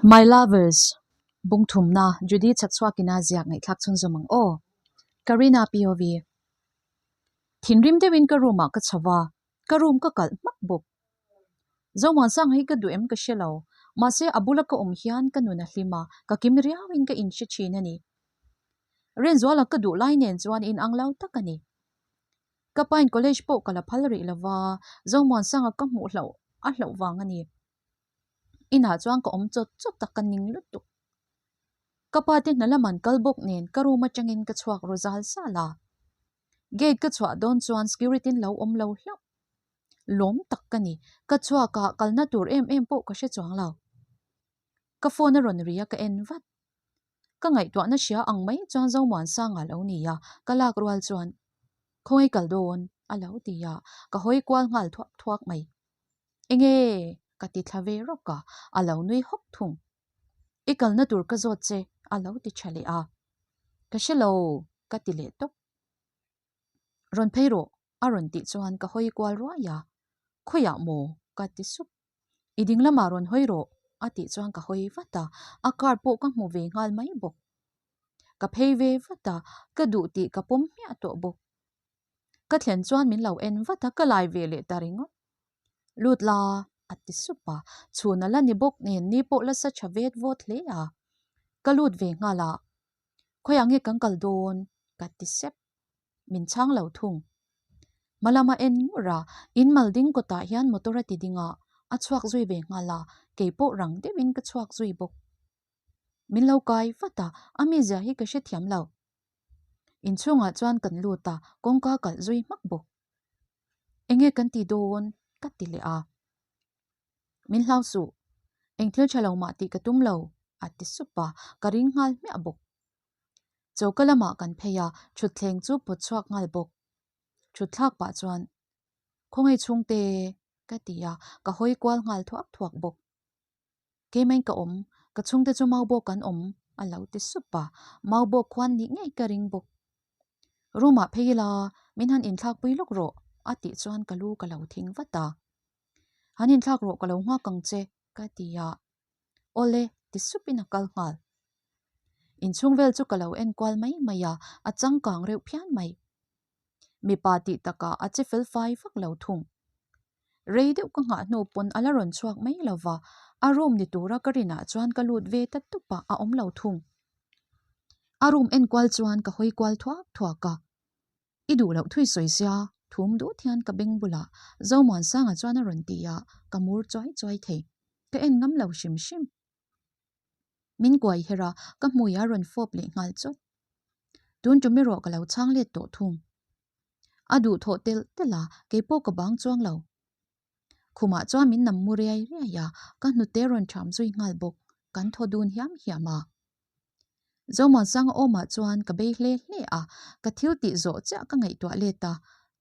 My Lovers, Bungthumna, Judy Chhakchhuakina ziak ngaihthlak chhunzawm ang aw. Karina POV. Thinrim deuhin ka room ah ka chho va, ka room ka kalh hmak bawk. Zomuansanga hi ka duh em ka hre lo, mahse a bula ka awm hian ka nun a hlim a, ka kim riauin ka inhre thin a ni. Rinzuala ka duh lai nen chuan inang lo tak a ni. Ka pain college pawh ka la phal rih lo va, Zomuansanga ka hmuh hlauh a hlauh vang a ni. Inah chuan ka awm chawt chawt a, ka ning lutuk. Ka pa te hna lam an kal bawk nen ka room atangin ka chhuak ru zal zal a. Gate ka chhuah dawn chuan security in lo awm lo hlauh. Lawm tak ka ni, ka chhuak a, kalna tur em em pawh ka hre chuang lo. Ka phone a rawn ri a, ka en vat. Ka ngaihtuahna hria ang mai chuan Zomuansanga lo ni a, ka lak rual chuan, Khawngaih kal dawn? a lo ti a, ka hawi kual nghal thuak thuak mai. Enge? ka ti thla ve rawk a, a lo nui hawk thung. I kalna tur ka zawt che, a lo ti tha leh a. Ka hre lo, ka ti leh tawp. Rawn phei rawh, a rawn tih chuan ka hawi kual ruai a. Khawiah maw? ka ti sup. I ding lamah rawn hawi rawh, a tih chuan ka hawi vat a, a car pawh ka hmu ve nghal mai bawk. Ka phei ve vat a, ka duh tih ka pawm hmiah tawh bawk. Ka thlen chuan min lo en vat a, ka lai ve leh ta ringawt. Lut la, a ti sup a, chhun a la ni bawk nen ni pawh la sa tha vet vawt hle a. Ka lut ve nghal a, Khawiah nge kan kal dawn? ka ti sep. Min chhang lo thung. Hma lama en ngur a, in mal ding kawtah hian motor a ti ding a, a chhuak zui ve nghal a, kei pawh rang deuhin ka chhuak zui bawk. Min lo kai vat a, a mizia hi ka hrethiam lo. Inchhungah chuan kan lut a, kawngka kalh zui hmak bawk. Enge kan ti dawn? ka ti leh a. Min hlau suh. Eng thil tha lo mah tih ka tum lo, a ti sup a, ka ring nghal hmiah bawk. Choka lamah kan phei a, thutthleng chu pawt chhuak nghal bawk. Thutthlak pah chuan, Khawngaih chhungte, ka ti a, ka hawi kual nghal thuak thuak bawk. Keimain ka awm, ka chhungte chu mau bawk an awm, a lo ti sup a, mau bawk khuan nih ngei ka ring bawk. Room ah phei ila, min han inthlakpui lawk rawh, a tih chuan ka lu ka lo thing vat a. Han inthlak rawh ka lo nghak ang che, ka ti a. Awle, ti supin a kal nghal. Inchhung vel chu ka lo en kual mai mai a, a changkang reuh phian mai. Mipa tih takah a che fel fai vak lo thung. Rei deuh ka nghah hnu pawn a la rawn chhuak mai lo va, a room ni tura ka rinah chuan ka lut ve ta tup a, a awm lo thung. A room en kual chuan ka hawi kual thuak thuak a. I duh loh thui sawi sia, thum dut hian ka beng bulah Zomuansanga chuan a rawn ti a, ka mur chuai chuai thei. Ka en ngam lo hrim hrim. Min kuai her a, ka hmui a rawn fawp leh nghal chawt. Tun tum erawh ka lo chhang let tawh thung. A duh thawh telh telh a, kei pawh ka bang chuang lo. Khumah chuan min nam mu riai riai a, ka hnute rawn ṭham zui nghal bawk, kan thaw dun hiam hiam a. Zomuansanga awmah chuan ka bei hle hle a, ka thil tih zawh chiah ka ngaihtuah let a,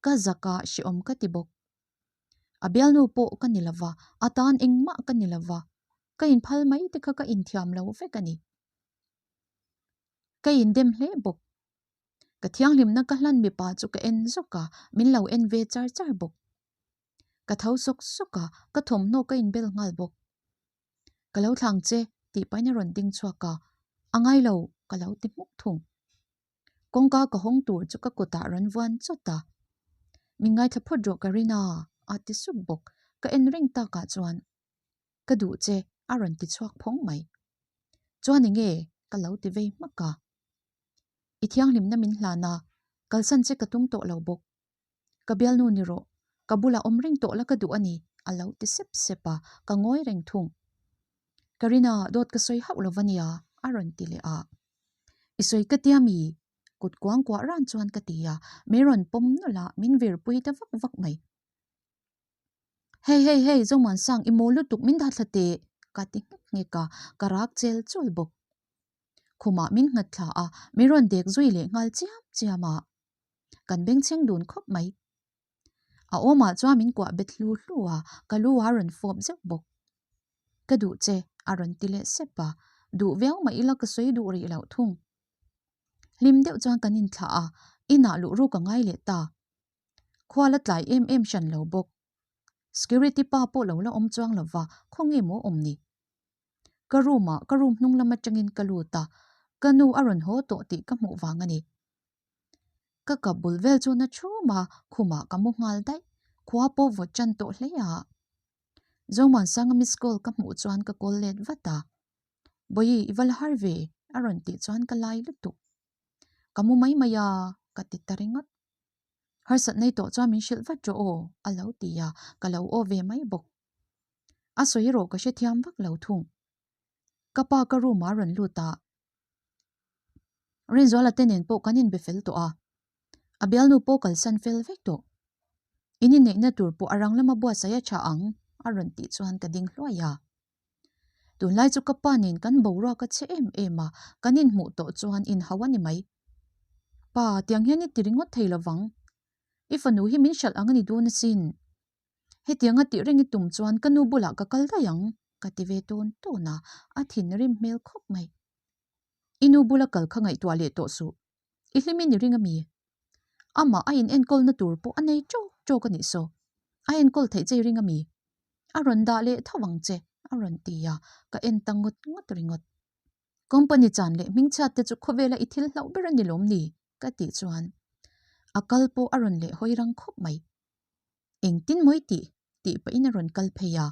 ka zak a, hrehawm ka ti bawk. A bialnu pawh ka ni lova, a tan engmah ka ni lova, ka inphal mai te kha ka inthiam lo vek a ni. Ka indem hle bawk. Ka thianghlimna ka hlan mipa chu ka en zawk a, min lo en ve char char bawk. Ka tho sawk sawk a, ka thawmhnaw ka inbel nghal bawk. Ka lo thlang che tih pahin a rawn ding chhuak a, a ngai lo ka lo ti hmuk thung. Kawngka ka hawng tur chu ka kutah rawn vuan chawt a, Min ngaithla phawt rawh Karina a ti sup bawk. Ka en reng takah chuan ka duh che a rawn ti chhuak phawng mai. Chuan enge ka lo ti vei hmak a. I thianghlimna min hlan a, kalsan che ka tum tawh lo bawk. Ka bialnu ni rawh, ka bulah awm reng tawh la ka duh a ni, a lo ti sep sep a, ka ngawi reng thung. Karina, dawt ka sawi hauh lo va nia, a rawn ti leh a. I sawi ka tia mi? Kut kuang kuah ran chuan ka ti a, min rawn pawm nawlh a, min virpui ta vak vak mai. Hei hei hei, Zomuansang, i maw lutuk min dah thla teh, ka ti nghek nghek a, ka rak chel chul bawk. Khumah min nghat thla a, min rawn dek zui leh nghal chiam chiam a. Kan bengchheng dun khawp mai. A awmah chuan min kuah bet hlu hlu a, ka lu a rawn fawp zeuh bawk. Ka duh che, a rawn ti leh sep a, duh viau mah ila ka sawi duh rih loh thung. Hlim deuh chuan kan inthlah a, inah luh ruk a ngai leh ta. Khua la tlai em em hran lo bawk. Security pa pawh lo la awm chuang lo va, khawnge maw awm ni? Ka room ah ka room hnung lam atangin ka lut a, ka nu a rawn haw tawh tih ka hmuh vang a ni. Ka kap bul vel chu na thum a, khumah ka mu nghal daih. Khua pawh vawt tan tawh hle a. Zomuansanga miss call ka hmuh chuan ka call let vat a. Bawihi i va la har ve a rawn tih chuan ka lai lutuk. Ka mu mai mai a ka ti ta ringawt. Harsat nei tawh chuan min hrilh vat rawh aw a lo ti a, ka lo aw ve mai bawk. A sawi erawh ka hrethiam vak lo thung. Ka pa ka room ah a rawn lut a. Rinzuala te nen pawh kan inbe fel tawh a, a bialnu pawh kalsan fel vek tawh. In inneihna tur pawh a rang lama buatsaih a tha ang a rawn tih chuan ka ding hluai a. Tunlai chu ka pa nen kan boruak a che em em a, kan inhmuh tawh chuan inhau a ni mai. Pa, tiang hian i ti ringawt thei lovang. I fanu hi min hralh ang a ni dawn asin. Hetianga tih reng i tum chuan ka nu bulah ka kal daih ang, ka ti ve tawn tawn a, a thinrim hmel khawp mai. I nu bula kal kha ngaihtuah leh tawh suh. I hlimin i ring a mi? Amah a in enkawlna tur pawh a nei tawk tawk a nih saw. A enkawl theih che i ring a mi? A rawn dah leh tho ang che, a rawn ti a, ka en ta ngawt ngawt ringawt. Company chan leh hmingchhiat te chu khawvela i thil hlauh ber a ni lawm ni? ka tih chuan a kal pawh a rawn leh hawi rang khawp mai. Engtin mawi tih? tih pahin a rawn kal phei a.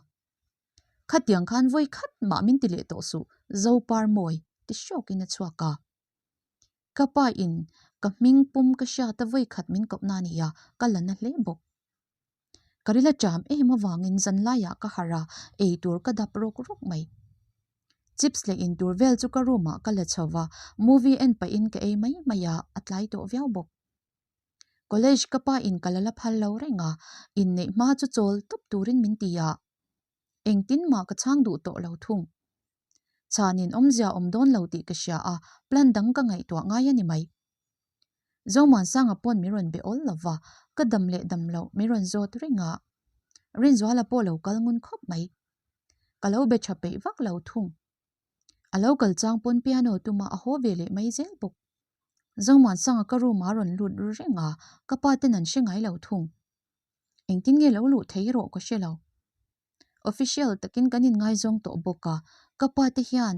Khatiang khan vawi khat mah min ti leh tawh suh, Zopar mawi ti hrawkin a chhuak a. Ka pa in ka hming pum ka hriat a vawi khat min koh na a ni a, ka la na hle bawk. Ka ril a ṭam em avangin zan laiah ka harh a, ei tur ka dap rawk rawk mai. Chips leh in tur vel chu ka room ah ka la chho va, movie en pahin ka ei mai mai a, a tlai tawh viau bawk. College ka pa in ka la la phal lo reng a, inneih hma chu chawl tawp turin min ti a, engtin mah ka chhang duh tawh lo thung. Chhanin awmzia awm dawn lo tih ka hria a, plan dang ka ngaihtuah ngai a ni mai. Zomuansanga pawn min rawn be awl lo va, ka dam leh dam loh min rawn zawt reng a. Rinzuala pawh lo kal ngun khawp mai. Ka lo be tha peih vak lo thung. A lo kal chang pawn piano tuma a haw ve leh mai zel bawk. Zomuansanga ka room ah a rawn lut reng a, ka pa ten an hre ngai lo thung. Engtin nge lo luh thei erawh ka hre lo. Official takin kan inngaizawng tawh bawk a, ka pa te hian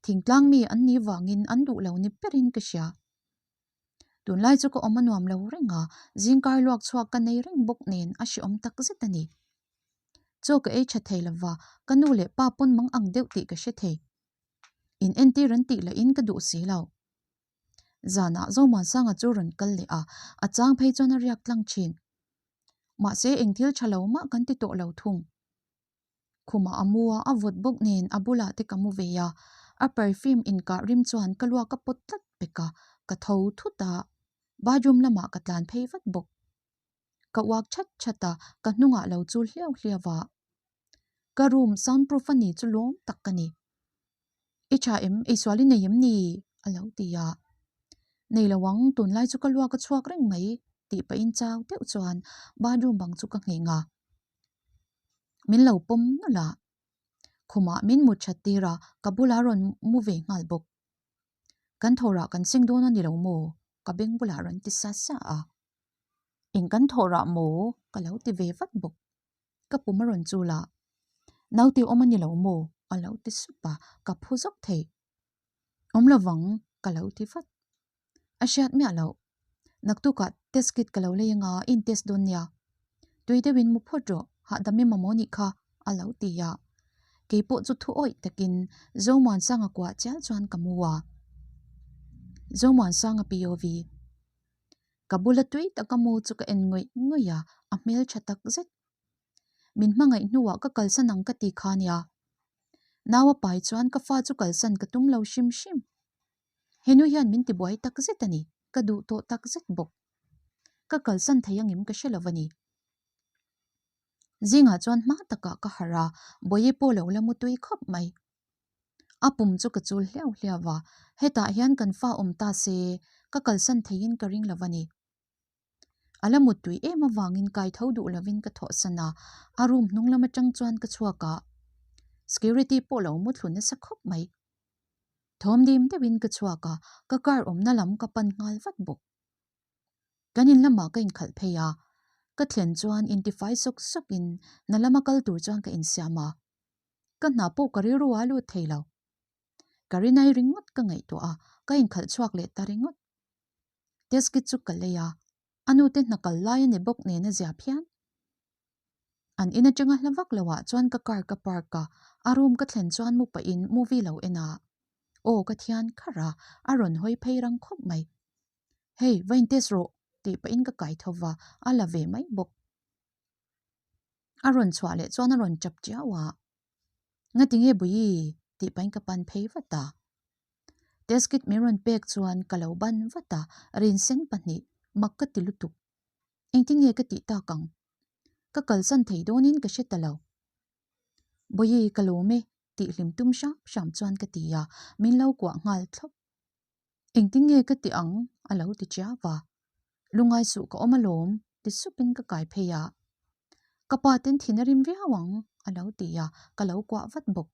thingtlang mi an nih vangin an duh lo ni berin ka hria. Tunlai chu ka awm a nuam lo reng a, zingkar luak chhuak ka nei reng bawk nen a hreawm tak zet a ni. Chaw ka ei tha thei lova, ka nu leh pa pawn mang ang deuh tih ka hre thei. In entir an tih lahin ka duh si lo. Zanah Zomuansanga chu rawn kal leh a, a chang phei chuan a riak tlang thin. Mahse eng thil tha lo mah kan ti tawh lo thung. Khumah a mu a, a vawt bawk nen a bulah te ka mu ve a, a perfume inkah rim chuan ka luak a pawt tlat pek a, ka tho thut a, bathroom lamah ka tlan phei vat bawk. Ka uak chat chat a, ka hnungah lo chul hliau hliau a. Ka room sound proof a ni chu lawm tak ka ni. I tha em? Eisual i nei em ni? a lo ti a. Nei lo ang, tunlai chu ka luak a chhuak reng mai tih pahin chau deuh chuan bathroom bang chu ka ngheng a. Min lo pawm nawlh a, khumah min mut that tir a, ka bulah rawn mu ve nghal bawk. Kan thawhrah kan seng dawn a ni lo maw? Ka beng bulah rawn ti sa sa a. Eng kan thawhrah maw? Ka lo ti ve vat bawk. Ka pum a rawn chul a, Naute awm a ni lo maw? A lo ti sup a, ka phu zawk thei. Awm lovang ka lo ti vat. A hriat miah loh. Naktukah test kit ka lo lei anga i in test dawn nia. Tui deuhin mu phawt rawh, hahdam em amaw nih kha a lo ti a. Keipawh chu thu awih takin Zomuansanga kuah chial chuan ka mu a. Zomuansanga POV. Ka bula tui taka mu chu ka en ngawih ngawih a, a hmel tha tak zet. Min hmangaih hnuah ka kalsan ang ka ti kha nia. Nau a pai chuan ka fa chu kalsan ka tum lo hrim hrim. Henu hian min tibuai tak zet a ni, ka duh tawh tak zet bawk. Ka kalsan thei angem ka hre lo a ni. Zingah chuan hma takah ka harh a, Bawihi pawh lo la mutui khawp mai. A pum chu ka chul hliau hliau a, hetah hian kan fa awm ta se, ka kalsan theiin ka ring lo a ni. A la muttui em avangin kai tho duh lovin ka thawhsan a, a room hnung lam atang chuan ka chhuak a, security pawh lo mu thlu nasa khawp mai. Thawm dim deuhin ka chhuak a, ka car awmna lam ka pan nghal vat bawk. Kan in lamah ka inkhalh phei a, ka thlen chuan intifai sawk sawkin hna lama kal tur chuan ka insiam a. Ka hna pawh ka rilru a lut thei lo. Ka rinai ringawt ka ngaihtuah a, ka inkhalh chhuak leh ta ringawt. Test kit chu ka lei a, a nute hna kal lai a ni bawk nen a zia phian. An in atanga hla vak lo ah chuan ka car ka park a, a room ka thlen chuan mu pahin movie lo en a. Aw ka thian kharh a, a rawn hawi phei rang khawp mai. Hei, va in test rawh tih pahin ka kai tho va, a la ve mai bawk. A rawn chhuah leh chuan a rawn chap chiau a, Ngati nge Buyi? tih pahin ka pan phei vat a. Test kit min rawn pek chuan ka lo ban vat a, rinsen pahnih mak ka ti lutuk. Engtin nge ka tih tak ang? Ka kalsan thei dawnin ka hre ta lo. Bawihi ka lawm e tih hlim tum hram hram chuan ka ti a, min lo kuah nghal thlawp. Engtin nge ka ti ang? a lo ti chiau va. Lungai suh ka awm alawm ti supin ka kai phei a. Ka pa ten thin a rim viau ang a lo ti a, ka lo kuah vat bawk.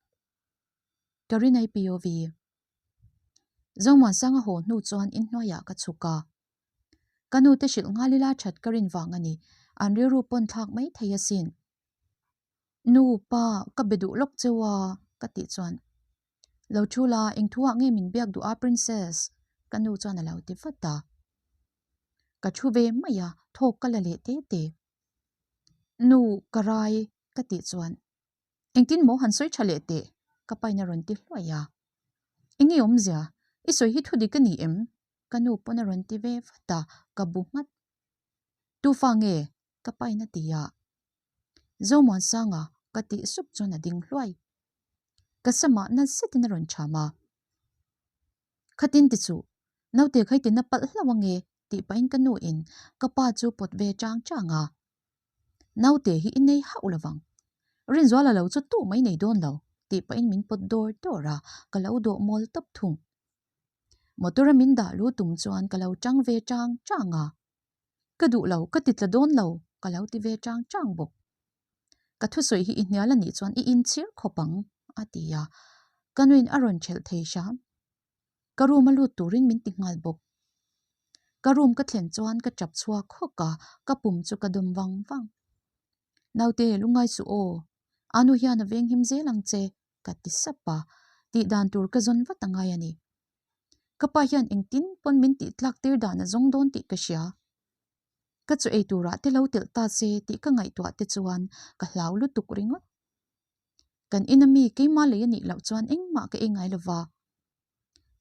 Ka rinai POV. Zomuansanga haw hnu chuan inhnuaiah ka chhuk a. Ka nu te hrilh nghal ila that ka rin vang a ni, an rilru pawn thlak mai thei asin. Nu, pa, ka be duh lawk cheu a, ka tih chuan. Lo thu la, eng thu ah nge min biak duh a princess? Ka nu chuan a lo ti vat a. Ka thu ve mai a, thawk ka la leh te te. Nu, ka rai, ka tih chuan. Engtin maw han sawi tha leh teh? Ka pain a rawn ti hluai a. Enge awmzia? I sawi hi thudik a ni em? Ka nu pawn a rawn ti ve vat a, ka bu nghat. Tu fa nge? Ka pain a ti a. Zomuansanga ka tih sup chuan a ding hluai. Ka samah na zetin a rawn cham a. Khatin ti chuh, naute kha i ti na palh hlauh ange tih pahin ka nu in ka pa chu pawt ve chang chang a. Naute hi i nei hauh lovang. Rinzuala lo chu tuh mai nei dawn lo tih pahin min pawt dawr dawr a, ka lo dawh mawl tawp thung. Motor a min dah lu tum chuan ka lo tang ve chang chang a. Ka duh lo, ka ti tla dawn lo, ka lo ti ve chang chang bawk. Ka thusawi hi i hnial a nih chuan i inchhir khawp ang, a ti a. Ka nuin a rawn thelh thei hram. Ka room a lut turin min ti nghal bawk. Ka room ka thlen chuan ka tap chhuak hawk a, ka pum chu ka dawm vang vang. Naute, lungngai suh aw. Anu hian a venghim zel ang che, ka ti sap a, tih dan tur ka zawn vat a ngai a ni. Ka pa hian engtin pawn min tih tlak tir dan a zawng dawn tih ka hria. Ka chu ei turah te lo telh ta se tih ka ngaihtuah te chuan ka hlau lutuk ringawt. Kan ina mi keimah lei a nih loh chuan engmah ka ei ngai lo va.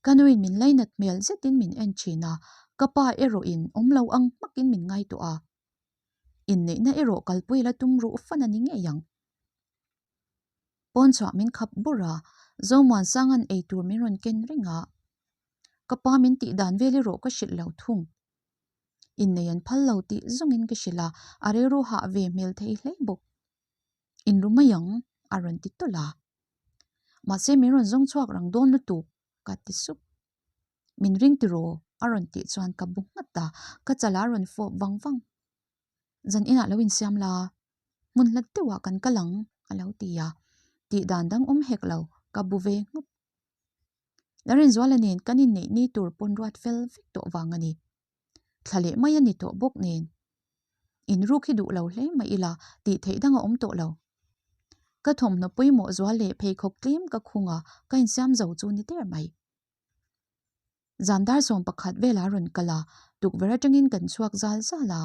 Ka nuin min lainat hmel zetin min en thin a, ka pa erawhin awm lo ang hmakin min ngaihtuah a. Inneihna erawh kalpui la tum ruh fan a ni ngei ang. Pawn chhuah min khap bur a, Zomuansanga'n ei tur min rawn ken reng a. Ka pa min tih dan vel erawh ka hrilh lo thung. Innei an phal lo tih zawngin ka hrilh a, a rilru hah ve hmel thei hle bawk. Inru mai ang, a rawn ti tawlh a. Mahse min rawn zawng chhuak rang dawn lutuk, ka ti sup. Min ring tiraw? a rawn tih chuan ka bu nghat a, ka chalah a rawn fawp vang vang. Zan inah lo insiam la, hmun hlat deuhah kan kal ang, a lo ti a. Tih dan dang awm hek lo, ka bu ve ngawt. Larinzuala nen kan inneih ni tur pawn ruat fel vek tawh vang a ni. Thla leh mai a ni tawh bawk nen. Inruk hi duh lo hle mai ila tih theih dang a awm tawh lo. Ka thawmhnaw pawimawh zual leh pheikhawk tlem ka khung a, ka insiam zo chu ni der mai. Zan dar 11 velah rawn kal a, tukverh atangin kan chhuak zal zal a.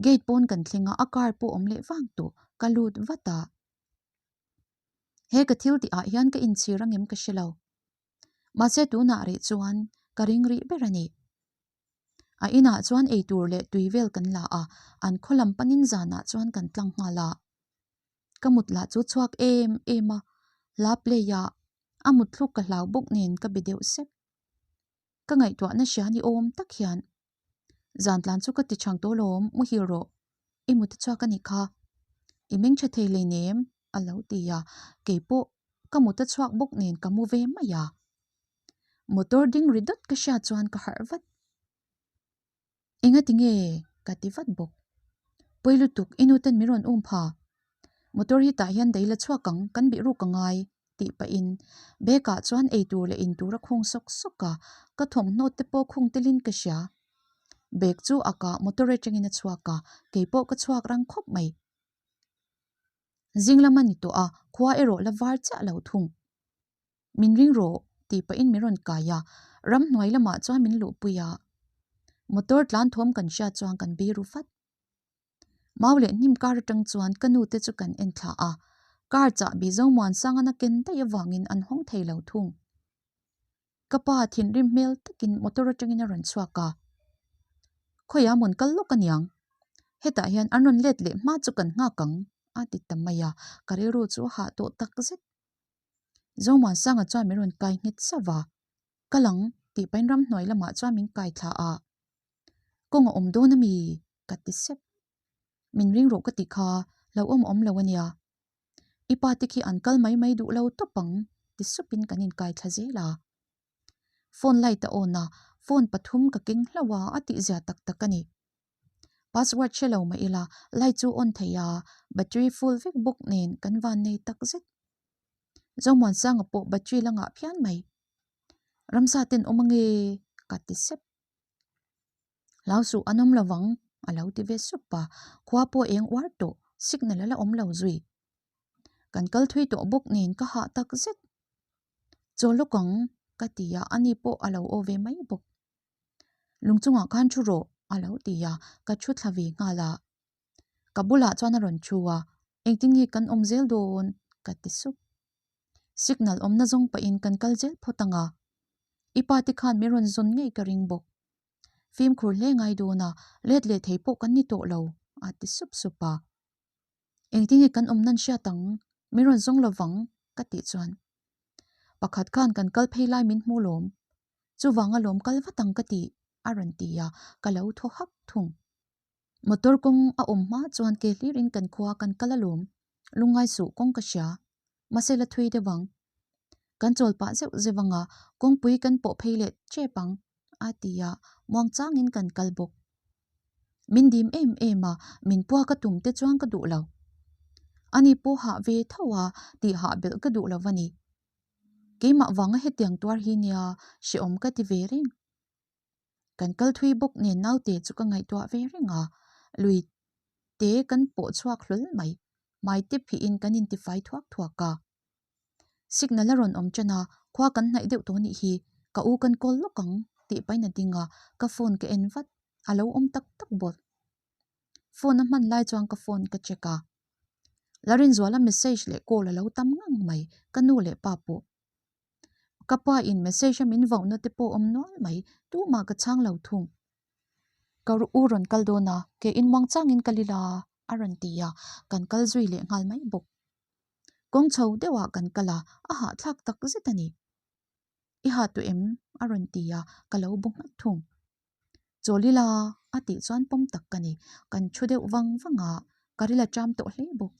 Gate pawn kan thleng a, a car pawh awm leh vang tawh, ka lut vat a. He ka thil tih ah hian ka inchhir angem ka hre lo. Mahse tunah rih chuan ka ring rih ber a ni. A inah chuan eitur leh tui vel kan la a, an khaw lam panin zanah chuan kan tlang nghal a. Ka mut lah chu chhuak em em a, hla play a, a mut thluk ka hlau bawk nen ka be deuh sek. Ka ngaihtuahna hria ni awm tak hian Zan tlan chu ka ti chhang tawh lawm, muhil rawh. I mut a chhuak a nih kha. I meng tha thei lei nem, a lo ti a. Kei pawh ka mut a chhuak bawk nen ka mu ve mai a. Motor ding ri dawt ka hriat chuan ka harh vat. Engati nge? ka ti vat bawk. Pawi lutuk, i nu ten min rawn um pha. Motor hi tah hian dei la chhuak ang, kan bih ruk a ngai, tih pahin bag ah chuan ei tur leh in tur a khung sawk sawk a, ka thawmhnaw te pawh khung telin ka hria. Bag chu a kah motor atangin a chhuak a, keipawh ka chhuak rang khawp mai. Zing lam a ni tawh a, khua erawh la var chiah lo thung. Min ring rawh tih pahin min rawn kai a, ramhnuai lamah chuan min luhpui a. Motor tlan thawm kan hriat chuan kan biru fat. Mau leh hnim kar atang chuan ka nu te chu kan en thla a, car chahbi Zomuansanga na ken daih avangin an hawng thei lo thung. Ka pa thinrim hmel takin motor atangin a rawn chhuak a, Khawiah mawn kal lawk aniang, hetah hian an rawn let leh hma chu kan nghak ang a ti ta mai a, ka rilru chu a hah tawh takzet. Zomuansanga chuan min rawn kai nghet sauh va, Kal ang tih pahin ramhnuai lamah chuan min kai thla a. Kawng a awm dawn a mi? ka ti sep. Min ring rawh ka ti kha, lo awm a awm lo a nia. I pa te khi an kal mai mai duh lo tawp ang ti supin kan inkai thla zel a. Phone light a on a, phone pathum ka keng hlauh a, a tihzia tak tak a ni. Password hre lo mah ila light chu on thei a, battery full vek bawk nen kan van nei tak zet. Zomuansanga pawh battery la ngah phian mai. Ramsa ten awm ange ka ti sep. Hlau suh an awm lo vang a lo ti ve sup a, khua pawh eng uar tawh signal a la awm lo zui. Kan kal thui tawh bawk nen ka hah tak zet. Chaw lawk ang ka ti a, ani pawh a lo aw ve mai bawk. Lung chungah khan thu rawh a lo ti a, ka thu thla ve nghal a. Ka bulah chuan a rawn thu a, engtin nge kan awm zel dawn ka ti sup. Signal awmna zawng pahin kan kal zel phawt ang a, i pa te khan min rawn zawn ngei ka ring bawk. Fimkhur hle ngai dawn a, let leh thei pawh kan ni tawh lo a ti sup sup a. Engtin nge kan awm nan hriat ang, min rawn zawng lovang ka tih chuan pakhat khan kan kal phei lai min hmu lawm, chuvang alawm kal vat ang ka tih a rawn ti a, ka lo thaw hak thung. Motor kawng a awm hma chuan ke hlirin kan khua kan kal alawm, lungngai suh kawng ka hria, mahse la thui deuh ang. Kan chawl pah zeuh zeuh ang a, kawngpui kan pawh phei leh tep ang, a ti a, muang changin kan kal bawk. Min dim em em a, min pua ka tum te chuan ka duh lo. Ani pawh hah ve tho a, tih hah belh ka duh lo a ni. Keimah vanga hetiang tuar hi nia hrehawm ka ti ve reng. Kan kal thui bawk nen naute chu ka ngaihtuah ve reng a, lui te kan pawh chhuak hlawl mai. Hmai te phihin kan intifai thuak thuak a. Signal a rawn awm ṭan a, khua kan hnaih deuh tawh anih hi, ka u kan call lawk ang tih pahin a ding a, ka phone ka en vat, a lo awm tak tak bawk. Phone a hman lai chuan ka phone ka check a, Larinzuala message leh call a lo tam ngang mai, ka nu leh pa pawh. Ka pa in message a min vauhna te pawh awm nual mai, tumah ka chhang lo thung. Ka u rawn kal dawn a, ke in muang changin ka lila a rawn ti a, kan kal zui leh nghal mai bawk. Kawng chho deuhah kan kal a, a hahthlak tak zet a ni. I hah tawh em? a rawn ti a, ka lo bu nghat thung. Chaw lila a tih chuan pawm tak ka ni, kan thu deuh vang vang a, ka ril a ṭam tawh hle bawk.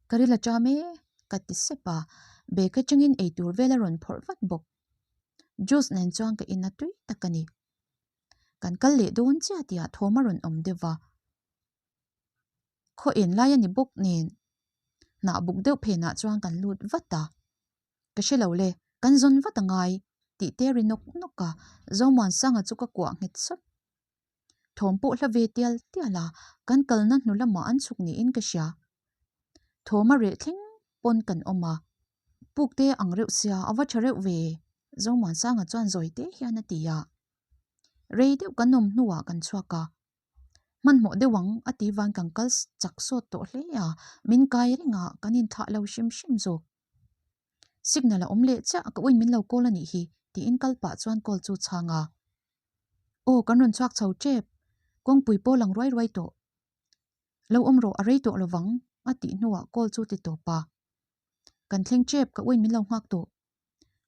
Ka ril a ṭam e, ka ti sep a, bag atangin eitur vel a rawn phawrh vat bawk. Juice nen chuan ka in a tui tak a ni. Kan kal leh dawn chiah tihah thawm a rawn awm deuh va. Khaw en lai a ni bawk nen hnah buk deuh phenah chuan kan lut vat a. Ka hre lo le, kan zawn vat a ngai tih te ri nawk nawk a, Zomuansanga chu ka kuah nghet sawt. Thawm pawh hla ve tial tial a, kan kalna hnu lamah an chhuk niin ka hria. Thawm a reh thleng pawn kan awm a, puk te ang reuh sia a va tha reuh ve, Zomuansanga chuan zawi te hian a ti a. Rei deuh kan awm hnuah kan chhuak a, hmanhmawh deuh ang a ti van kan kal chak sawt tawh hle a, min kai reng a, kan inthlah lo hrim hrim zawk. Signal a awm leh chiah ka uin min lo call a nih hi tiin kal pah chuan call chu chhang a. Aw kan rawn chhuak chho tep, kawngpui pawh lang ruai ruai tawh. Lo awm rawh a rei tawh lovang a tih hnuah call chu ti tawp a. Kan thleng tep ka uin min lo nghak tawh.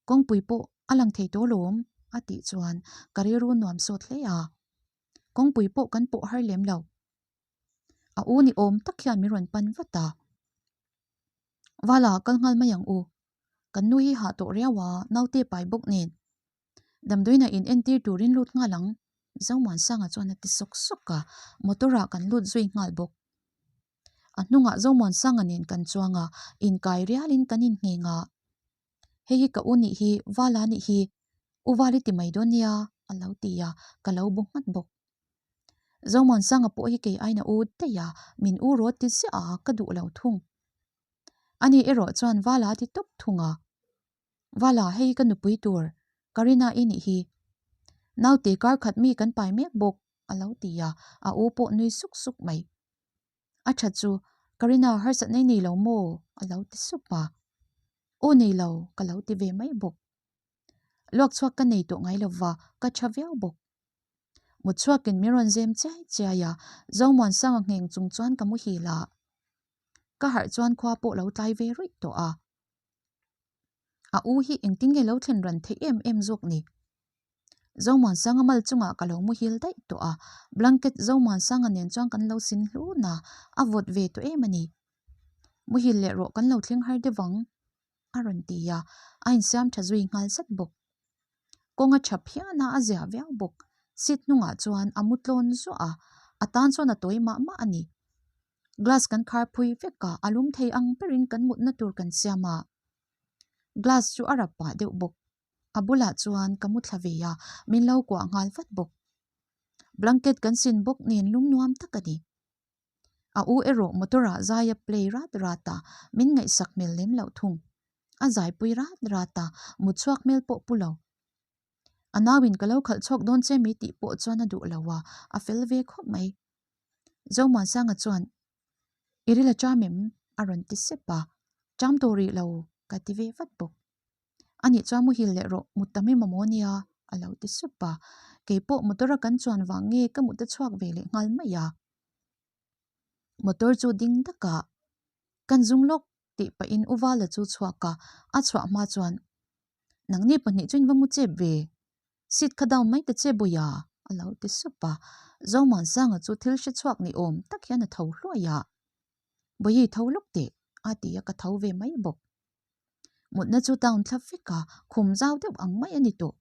Kawngpui pawh a lang thei tawh lawm a tih chuan ka rilru nuam sawt hle a. Kawngpui pawh kan pawh har lem lo. A u ni awm tak hian min rawn pan vat a. Vala kal nghal mai ang u. Kan nu hi hah tawh riau a, naute pai bawk nen. Damdawiina in entir turin lut nghal ang, Zomuansanga chuan a ti sawk sawk a, motor ah kan lut zui nghal bawk. A hnungah Zomuansanga nen kan chuang a, inkai rialin kan inngheng a. Hei hi ka u nih hi, Vala nih hi, U Vali ti mai dawn nia, a lo ti a, ka lo bu nghat bawk. Zomuansanga pawh hi kei aina u daih a, min u rawt ti ziah a, ka duh lo thung. Ani erawh chuan Vala a ti tawp thung a. Vala, hei ka nupui tur, Karina i nih hi. Naute kar khat mi kan pai mek bawk, a lo ti a, a u pawh nui suk suk mai. A tha chu, Karina harsat nei nei lo maw? a lo ti sup a. Aw nei lo, ka lo ti ve mai bawk. Luak chhuak ka nei tawh ngai lova, ka tha viau bawk. Mut chhuakin min rawn zem chiai chiai a, Zomuansanga ngheng chung chuan ka muhil a. Ka harh chuan khua pawh lo tlai ve ruih tawh a. A u hi engtin nge lo thlen ran theih em em zawk ni? Zomuansanga mal chungah ka lo muhil daih tawh a, blanket Zomuansanga nen chuan kan lo sin hlun a, a vawt ve tawh em a ni. Muhil leh rawh kan lo thleng har deuh ang, a rawn ti a, a insiam tha zui nghal zat bawk. Kawng a tha phian a, a zia viau bawk. Seat hnungah chuan a mu tlawn zuah a, a tan chuan a tawi mah mah a ni. Glass kan khar phui vek a, a lum thei ang berin kan mutna tur kan siam a. Glass chu a rap pah deuh bawk. A bulah chuan ka mu thla ve a, min lo kuah nghal vat bawk. Blanket kan sin bawk nen lum nuam tak a ni. A u erawh motor ah zai a play rat rat a, min ngaihsak hmel lem loh thung. A zaipui rat rat a, mut chhuak hmel pawh pu lo. A nauin ka lo khalh chhuak dawn che mi tih pawh chuan a duh lo a, a fel ve khawp mai. Zomuansanga chuan, I ril a cham em? a rawn ti sep a, Cham tawh rih lo, ka ti ve vat bawk. Anih chuan muhil leh rawh, mut tam em amaw nia? a lo ti sup a, keipawh motor a kan chuan vang nge ka mut a chhuak ve leh nghal mai a. Motor chu ding takah kan zung lawk tih pahin U Vala chu chhuak a, a chhuah hma chuan, Nangni pahnih chu in va mu chep ve, seat kha down mai ta che Bawia a lo ti sup a, Zomuansanga chu thil hre chhuak ni awm tak hian a tho hluai a, Bawihi tho lawk teh a ti a ka tho ve mai bawk. Mutna chu town thla vek a, khum zau deuh ang mai a ni tawh.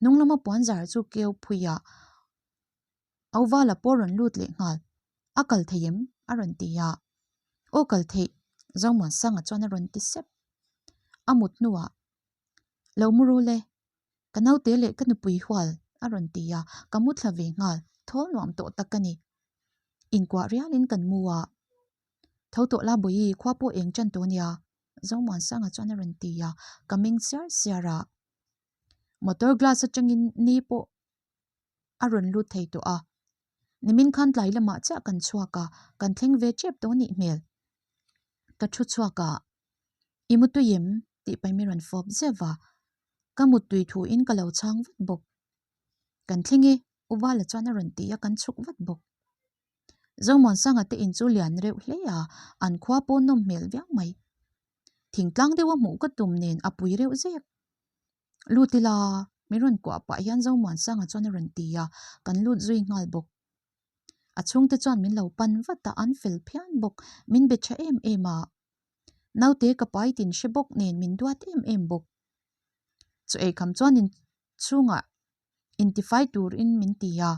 Hnung lama puan zar chu keu phui a, Auvala pawh rawn lut leh nghal. A kal thei em? a rawn ti a. Aw kal theih, Zomuansanga chuan a rawn ti sep. A mut hnuah, Lo mu rul e, ka naute leh ka nupui hual a rawn ti a, ka mu thla ve nghal, thawl nuam tawh tak a ni. Inkuah rialin kan mu a. Tho tawh la Bawihi, khua pawh eng ṭan tawh nia, Zomuansanga chuan a rawn ti a, ka meng siar siar a. Motor glass aṭangin ni pawh a rawn lut thei tawh a. Nimin khan tlai lamah chiah kan chhuak a, kan thleng ve ṭep tawh nih hmel. Ka thu chhuak a, I mutui em? tih paih mi rawn fawp zeuh a, ka muttui thu in ka lo chhang vat bawk. Kan thleng e, U Vala chuan a rawn ti a, kan chhuk vat bawk. Zomuansanga te in chu lian reuh hle a, an khua pawh nawm hmel viau mai. Thingtlang deuh a hmuh ka tum nen a pui reuh zek. Lut ila, min rawn kuah pah hian Zomuansanga chuan a rawn ti a, kan lut zui nghal bawk. A chhungte chuan min lo pan vat a, an fel phian bawk, min be tha em em a. Naute ka pai tin hre bawk nen min duat em em bawk. Chaw eikham chuan in chhungah intifai turin min ti a,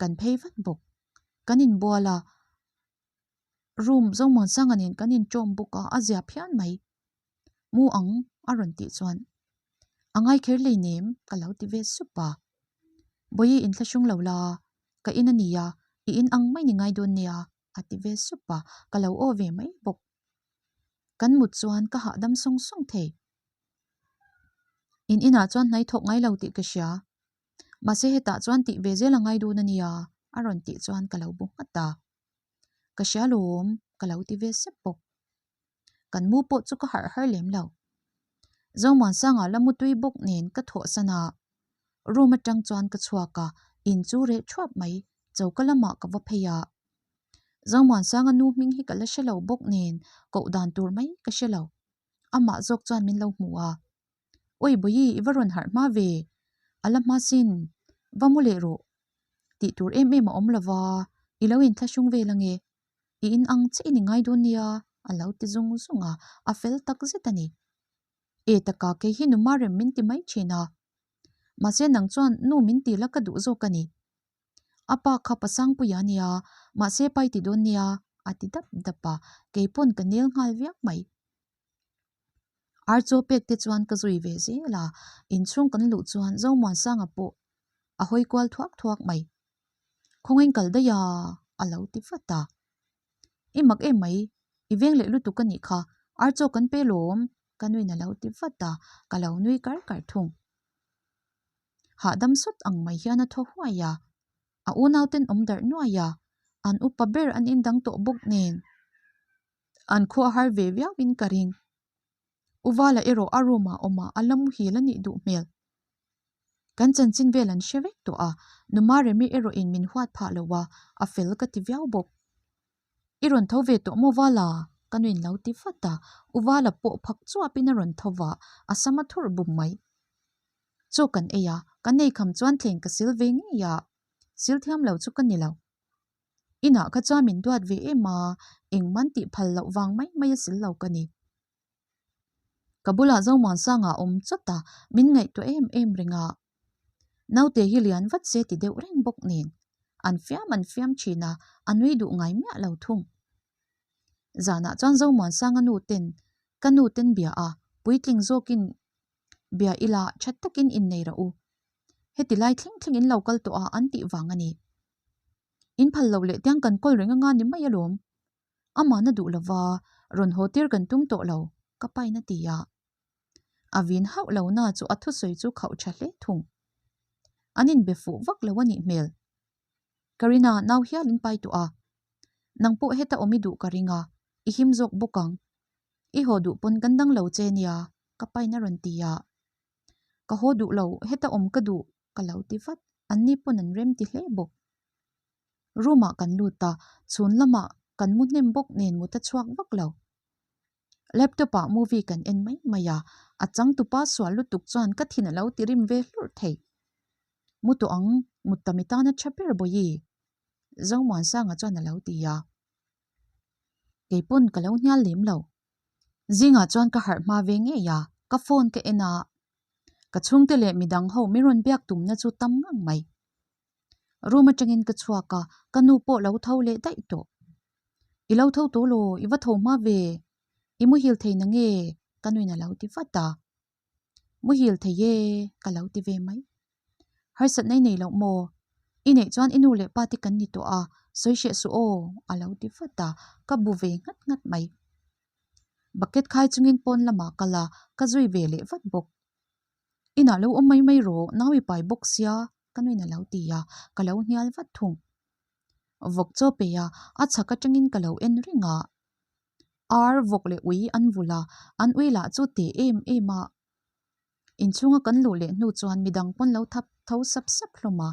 kan phei vat bawk. Kan inbual a, room Zomuansanga nen kan inṭawm bawk a, a zia phian mai. Mu ang a rawn tih chuan a ngai kher lei nem ka lo ti ve sup a. Bawihi inthlahrung lo la, ka in a nia, i in ang mai ni ngai dawn nia a ti ve sup a, ka lo aw ve mai bawk. Kan mut chuan ka hahdam sawng sawng thei. In inah chuan hnai thawk ngai lo tih ka hria. Mahse hetah chuan tih ve zel a ngai dun a nia a rawn tih chuan ka lo bu nghat a. Ka hria lawm ka lo ti ve sep bawk. Kan mu pawh chu ka harh har lem lo. Zomuansanga la mutui bawk nen ka thawhsan a, room atang chuan ka chhuak a, in chu reh thuap mai, choka lamah ka va phei a. Zomuansanga nu hming hi ka la hre lo bawk nen koh dan tur mai ka hre lo. Amah zawk chuan min lo hmu a. Awi Bawihi i va rawn harh hma ve, a la hma sin, va mu leh rawh. Tih tur em em a awm lo va, i lo inthlahrung vel ange. I in ang chiah i ni ngai dawn nia, a lo ti zung zung a, a fel tak zet a ni. E taka kei hi numa rem min ti mai thin a. Mahse nang chuan nu min ti la ka duh zawk a ni. A pa kha Pasangpuia nia, mahse pa i ti dawn nia, a ti dap dap a, kei pawn ka nel nghal viau mai. Ar chaw pek te chuan ka zui ve zel a, inchhung kan luh chuan Zomuansanga pawh a hawi kual thuak thuak mai. Khawngin kal daih a, a lo ti vat a. I mak em mai? I veng leh lutuk a nih kha, ar chaw kan pe lawm, ka nuin a lo ti vat a, ka lo nui kar kar thung. Hahdam sawt ang mai hian a thaw huai a, a unauten awm darh nuai a, an upa ber an indang tawh bawk nen an khuah har ve viauin ka ring. U Vala erawh a room ah awm a, a la muhil a nih duh hmel. Kan chanchin vel an hre vek tawh a, Numa Remi erawhin min huat phah lo a, a fel ka ti viau bawk. I rawn tho ve tawh maw Vala? Ka nuin lo ti vat a, U Vala pawh phak chuapin a rawn tho va, a sam a thurh bum mai. Chaw kan ei a, kan ei kham chuan thleng ka sil ve ngei a, sil thiam lo chu ka ni lo. Inah kha chuan min duat ve em a, engman tih phal loh vang mai mai a sil lo ka ni. Ka bulah Zomuansanga a awm chawt a, min ngaihtuah em em reng a. Naute hi lian vat se ti deuh reng bawk nen. An fiam an fiam thin a, a nui duh ngai miah lo thung. Zanah chuan Zomuansanga nu ten ka nu ten bia a, puitling zawkin bia ila tha takin innei rawh u. Heti lai thleng thleng in lo kal tawh a an tih vang a ni. In phal loh leh tiang kan kawl reng anga ni mai alawm. Amahna duh lova rawn haw tir kan tum tawh lo, ka pain a ti a. A vin hauh lo na chu a thusawi chu khauh tha hle thung. An inbe fuh vak lo a nih hmel. Karina nau hial in pai tawh a. Nang pawh heta awm i duh ka ring a, i him zawk bawk ang. I haw duh pawn kan dang lo che nia, ka pain a rawn ti a. Ka haw duh lo, heta awm ka duh, ka lo ti vat. Anni pawn an rem ti hle bawk. Room ah kan lut a, chhun lamah kan mu hnem bawk nen mut a chhuak vak lo. Laptop ah movie kan en mai mai a, a changtupa sual lutuk chuan ka thin a lo ti rim ve hlurh thei. Mu tawh ang, mut ta mi tan a tha ber bawi. Zomuansanga chuan a lo ti a. Kei pawn ka lo hnial lem lo. Zingah chuan ka harh hma ve ngei a, ka phone ka en a. Ka chhungte leh midang ho min rawn biak tumna chu tam ngang mai. Room atangin ka chhuak a, ka nu pawh lo tho leh daih tawh. I lo tho tawh law, i va tho hma ve, i muhil thei na nge? Ka nuin a lo ti vat a. Muhil thei e, ka lo ti ve mai. Harsatna i nei loh maw? I neih chuan i nu leh pa te kan ni tawh a, sawi hreh suh aw, a lo ti vat a, ka bu ve nghat nghat mai. Bucket khai chungin pawn lamah kal a, ka zui ve leh vat bawk. Inah lo awm mai mai rawh, nau i pai bawk sia, ka nuin a lo ti a, ka lo hnial vat thung. Vawk chaw pe a, a chhak atangin ka lo en reng a. Ar, vawk leh ui an vul a, an ui lah chu teh em em a. Inchhunga kan luh leh hnu chuan midang pawn lo thap tho sap sap hlawm a,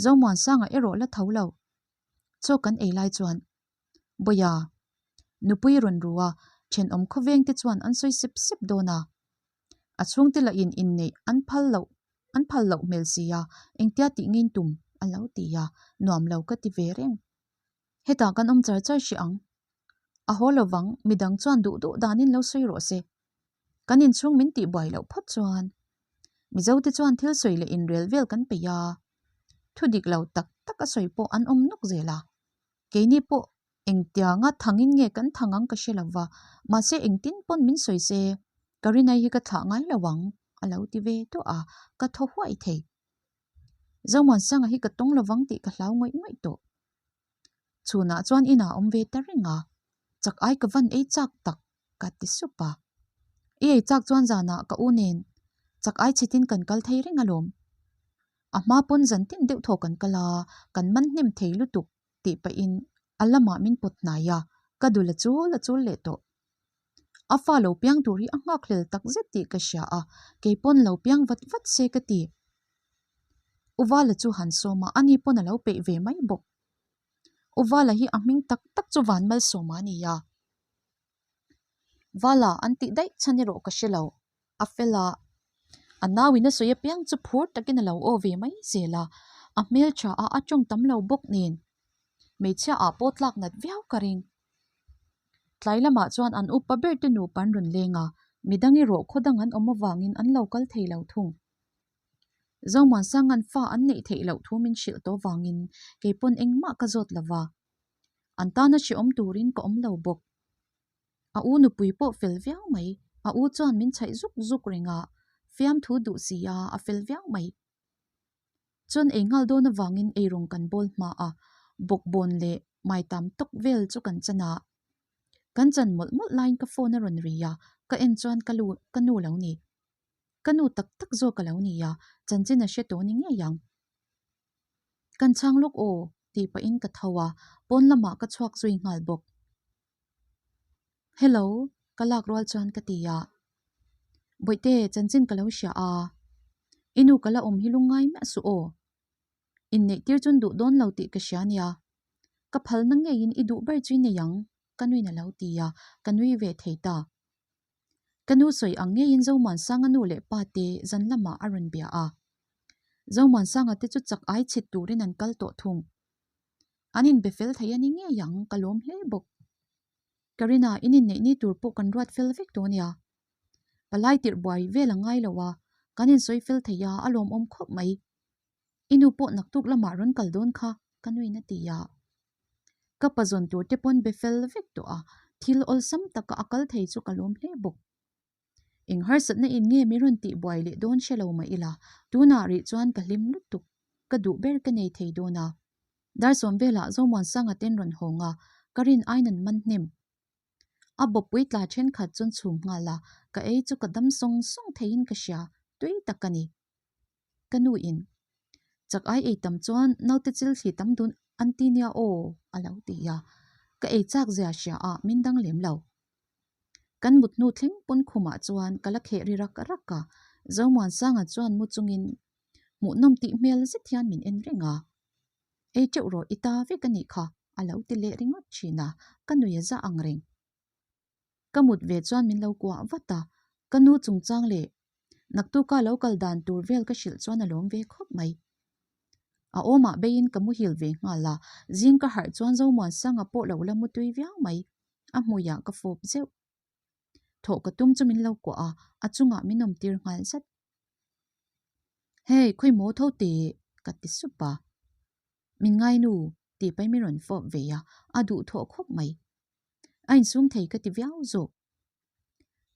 Zomuansanga erawh la tho lo. Chaw kan ei lai chuan Bawia, nupui rawn ru a, thenawm khawveng te chuan an sawi sep sep dawn a. A chhungte lah in inneih an phal loh an phal loh hmel si a, engtia tih ngei tum a lo ti a, nuam lo ka ti ve reng. Hetah kan awm char char hrih ang. A haw lovang, midang chuan duh duh danin lo sawi rawh se. Kan inchhung min tih buai loh phawt chuan Mizo te chuan thil sawi leh inrel vel kan peih a, thu dik lo tak tak a sawi pawh an awm nawk zel a. Keini pawh engtianga thangin nge kan thang ang ka hre lo va, mahse engtin pawn min sawi se, Karinai hi ka thlah ngai lo ang, a lo ti ve duah a, ka thaw huai thei. Zomuansanga hi ka tawng lovang tih ka hlau ngawih ngawih tawh. Chhunah chuan inah a awm ve ta reng a, chak ai ka van ei chak tak, ka ti sup a. I ei chak chuan zanah ka u nen chak ai chhetin kan kal thei reng alawm. A hma pawn zan tin deuh thaw kan kal a, kan man hnem thei lutuk tih pahin a lamah min pawt hnai a, ka dul a chul a chul leh tawh. A fa lo piang tur hi a nghakhlel tak zet tih ka hria a, kei pawn lo piang vat vat se ka ti. U Vala chu han sawm a, ani pawn a lo peih ve mai bawk. U Vala hi a hming tak tak chu Vanmalsawma a ni a. Vala an tih daih chhan erawh ka hre lo. A fel a, a nauin a sawi apiang chu phur takin a lo aw ve mai zel a, a hmeltha a, a tawng tam lo bawk nen hmeichhia ah pawh tlak nat viau ka ring. Tlai lamah chuan an upa ber te nupa an rawn leng a, midang erawh khaw dang an awm avangin an lo kal thei lo thung. Zomuansanga'n fa an neih theih loh thu min hrilh tawh vangin kei pawn engmah ka zawt lo va, an tana hrehawm turin ka awm lo bawk. A u nupui pawh fel viau mai, a u chuan min chhaih zuk zuk reng a, fiamthu duh si a, a fel viau mai. Chuan ei nghal dawn avangin eirawng kan bawl hma a, bawkbawn leh maitam tawk vel chu kan chan a. Kan chan mawlh mawlh laiin ka phone a rawn ri a, ka en chuan ka lu ka nu lo ni. Ka nu tak tak zawk a lo ni a, chanchin a hre tawh ni ngei ang. Kan chhang lawk aw, tih pahin ka tho a, pawn lamah ka chhuak zui nghal bawk. Hello, ka lak rual chuan ka ti a. Bawihte, chanchin ka lo hria a. I nu ka la awm hi lungngai miah suh aw. Inneih tir chuan duh dawn lo tih ka hria nia. Ka phalna ngeiin i duh ber chu i nei ang, ka nuin a lo ti a, ka nui ve thei ta. Ka nu sawi ang ngeiin Zomuansanga nu leh pa te zan lamah a rawn bia a. Zomuansanga te chu chak ai chhit turin an kal tawh thung. An inbe fel thei a ni ngei ang, ka lawm hle bawk. Karina, in inneih ni tur pawh kan ruat fel vek tawh nia. Palai tirh buai vel a ngai lo a, kan insawi fel thei a, a lawmawm khawp mai. I nu pawh naktuk lamah rawn kal dawn kha, ka nuin a ti a. Ka pa zawn tur te pawn be fel vek tawh a, thil awlsam taka a kal thei chu ka lawm hle bawk. Eng harsatna in nge mi rawn tih buai leh dawn hre lo mah ila, tunah rih chuan ka hlim lutuk, ka duh ber ka nei thei dawn a. Dar sawm velah Zomuansanga ten rawn hawng a, ka rin aiin an man hnem. A bawppui tla thenkhat chuan chhum nghal a, ka ei chu ka dam sawng sawng theiin ka hria, tui tak a ni. Ka nu in, Chak ai ei tam chuan naute chil thli tam dun an ti nia aw, a lo ti a. Ka ei chak zia hria a, min dang lem lo. Kan mut hnu thleng pawn khumah chuan ka la kheh ri rak rak a, Zomuansanga chuan mu chungin hmuhnawm tih hmel zet hian min en reng a. Ei teuh rawh i ta vek a nih kha, a lo ti leh ringawt thin a, ka nui a za ang reng. Ka mut ve chuan min lo kuah vat a, ka nu chungchang leh naktuka lo kal dan tur vel ka hrilh chuan a lawm ve khawp mai. A awmah beiin ka muhil ve nghal a, zing ka harh chuan Zomuansanga pawh lo la mutui viau mai, a hmuiah ka fawp zeuh. Thawh ka tum chu min lo kuah a, a chungah min awm tir nghal zat. Hey, khawi maw tho teh? ka ti sup a. Min ngai nu, tih pahin min rawn fawp ve a, a duhthawh khawp mai. A insum thei ka ti viau zawk.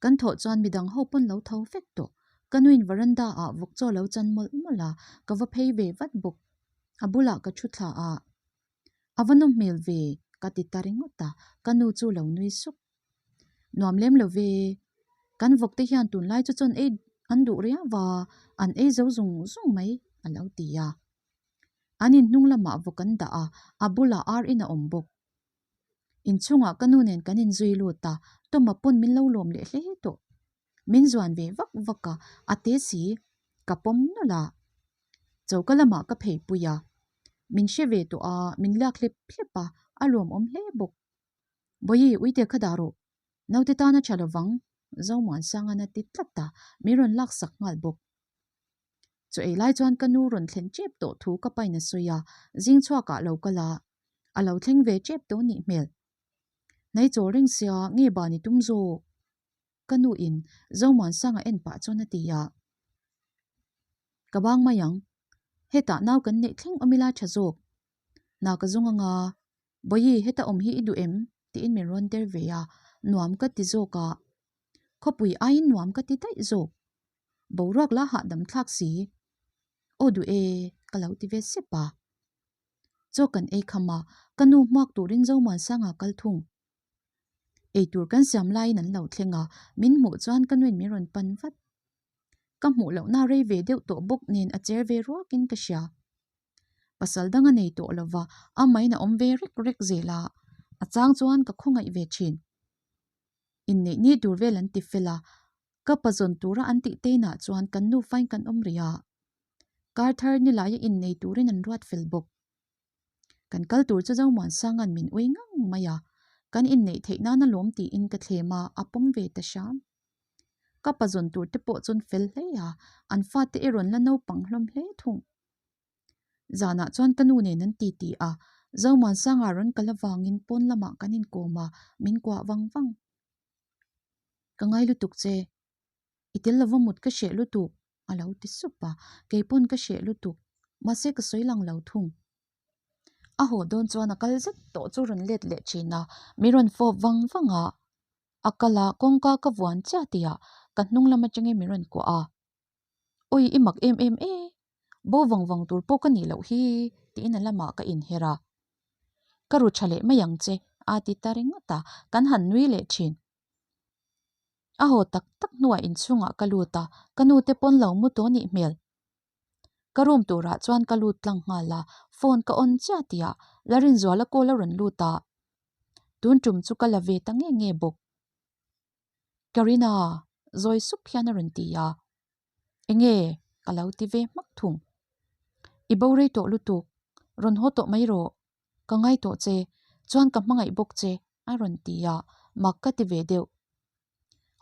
Kan thawh chuan midang ho pawn lo tho vek tawh. Ka nuin veranda ah vawk chaw lo chan mawlh mawlh a, ka va phei ve vat bawk. A bulah ka thu thla a, A va nawm hmel ve, ka ti ta ringawt a, ka nu chu lo nui suk. Nuam lem lo ve, kan vawk te hian tunlai chu chawn ei an duh riau va, an ei zo zung zung mai, a lo ti a. An inhnung lamah vawk an dah a, a bulah ar in a awm bawk. Inchhungah ka nu nen kan inzui lut a, Toma pawn min lo lawm leh hle tawh. Min zuan ve vak vak a, a te si, ka pawm nawlh a. Choka lamah ka phei pui a, min hre ve tawh a, min lak hlep hlep a, a lawmawm hle bawk. Bawihi, uite kha dah rawh. Naute tan a tha lovang, Zomuansangan a ti tlat a, min rawn laksak nghal bawk. Chaw ei lai chuan ka nu rawn thlen tep tawh thu ka pain a sawi a, zing chhuakah lo kal a, a lo thleng ve tep tawh nih hmel. Hnai chawl reng sia nge ban i tum zawk? Ka nu in Zomuansanga en pah chuan a ti a. Ka bang mai ang. Hetah nau kan neih thleng awm ila tha zawk. Hna ka zawng anga, Bawihi heta awm hi i duh em? tiin min rawn der ve a, nuam ka ti zawk a. Khawpui aiin nuam ka ti daih zawk. Boruak la hahdam thlak si. Aw duh e, ka lo ti ve sep a. Chaw kan ei kham a, ka nu hmuak turin Zomuansanga kal thung. Eitur kan siam laiin an lo thleng a, min hmuh chuan ka nuin min rawn pan vat. Ka hmuh lohna rei ve deuh tawh bawk nen a cher ve ruakin ka hria. Pasal dang a nei tawh lova, amahin a awm ve rek rek zel a, a chang chuan ka khawngaih ve thin. Inneih ni tur vel an ti fel a, ka pa zawn tura an tih teinah chuan kan nufain kan awm rih a. Kar thar nilaia innei turin an ruat fel bawk. Kan kal tur chu Zomuansanga'n min ui ngang mai a, kan inneih theih nan a lawm tiin ka thlem a, a pawm ve ta hram. Ka pa zawn tur te pawh chuan fel hle a, an fate erawh la naupang hlawm hle thung. Zanah chuan ka nu nen an ti ti a, Zomuansanga rawn kal avangin pawn lamah kan inkawm a, min kuah vang vang. Ka ngai lutuk che, i tel lova mut ka hreh lutuk a lo ti sup a, kei pawn ka hreh lutuk, mahse ka sawi lang lo thung. A haw dawn chuan a kal zet tawh chu rawn let leh thin a, min rawn fawp vang vang a, a kal a kawngka ka vuan chiah tihah ka hnung lam atangin min rawn kuah a, Awi i mak em em e, bo vang vang tur pawh ka nih loh hi tiin a lamah ka inher a, ka ru tha leh mai ang che A ti ta ringawt a, kan han nui leh thin. A haw tak tak hnuah inchhungah ka lut a, ka nu te pawn lo mu tawh nih hmel. Ka room turah chuan ka lut tlang nghal a, phone ka on chiah tihah Larinzuala call a rawn lut a, tun tum chu ka la ve ta nge nge bawk. Karina, zawi sup hian a rawn ti a, Enge? ka lo ti ve hmak thung. I bo rei tawh lutuk, rawn haw tawh mai rawh, ka ngai tawh che, chuan ka hmangaih bawk che, a rawn ti a, mak ka ti ve deuh.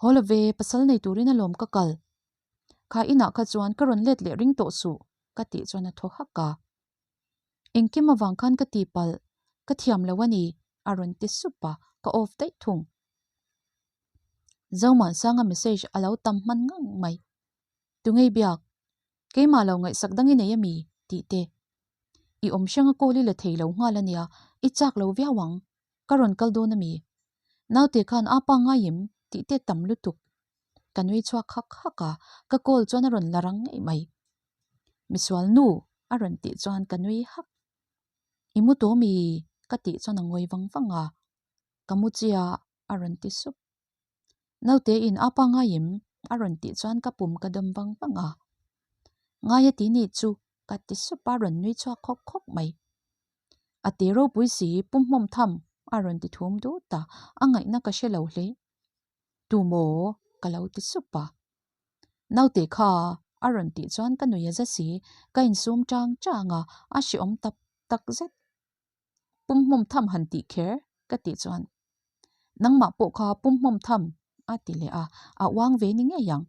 Haw lo ve, pasal nei turin alawm ka kal. Kha inah kha chuan ka rawn let leh ring tawh suh, ka tih chuan a thaw hak a. Engkim avang khan ka tihpalh, ka thiam lo a ni, a rawn ti sup a, ka off daih thung. Zomuansanga message a lo tam hman ngang mai. Tungei biak, keimah lo ngaihsak dang i nei a mi? tih te. I awm hranga call i la thei lo nghal a nia, i chak lo viau ang, ka rawn kal dawn a mi? Naute khan a pa ngaiim tih te tam lutuk. Ka nui chhuak hak hak a, ka call chuan a rawn la rang ngei mai. Misual nu a rawn tih chuan ka nui hak. I mu tawh mi? ka tih chuan a ngawi vang vang a, ka mu chiah a rawn ti sup. Naute in a pa ngaiim a rawn tih chuan ka pum ka dawm vang vang a. Ngai a ti nih chu ka ti sup a rawn nui chhuak khawk khawk mai. A ti ropui si pum hmawm tham a rawn ti thum dut a, a ngaihna ka hre lo hle. Tu maw? ka lo ti sup a. Naute kha a rawn tih chuan ka nui a za si, ka insum chang chang a, a hreawm tak tak zet. Pum hmawm tham han tih kher ka tih chuan nangmah pawh kha pum hmawm tham a ti leh a, a uang ve ni ngei ang.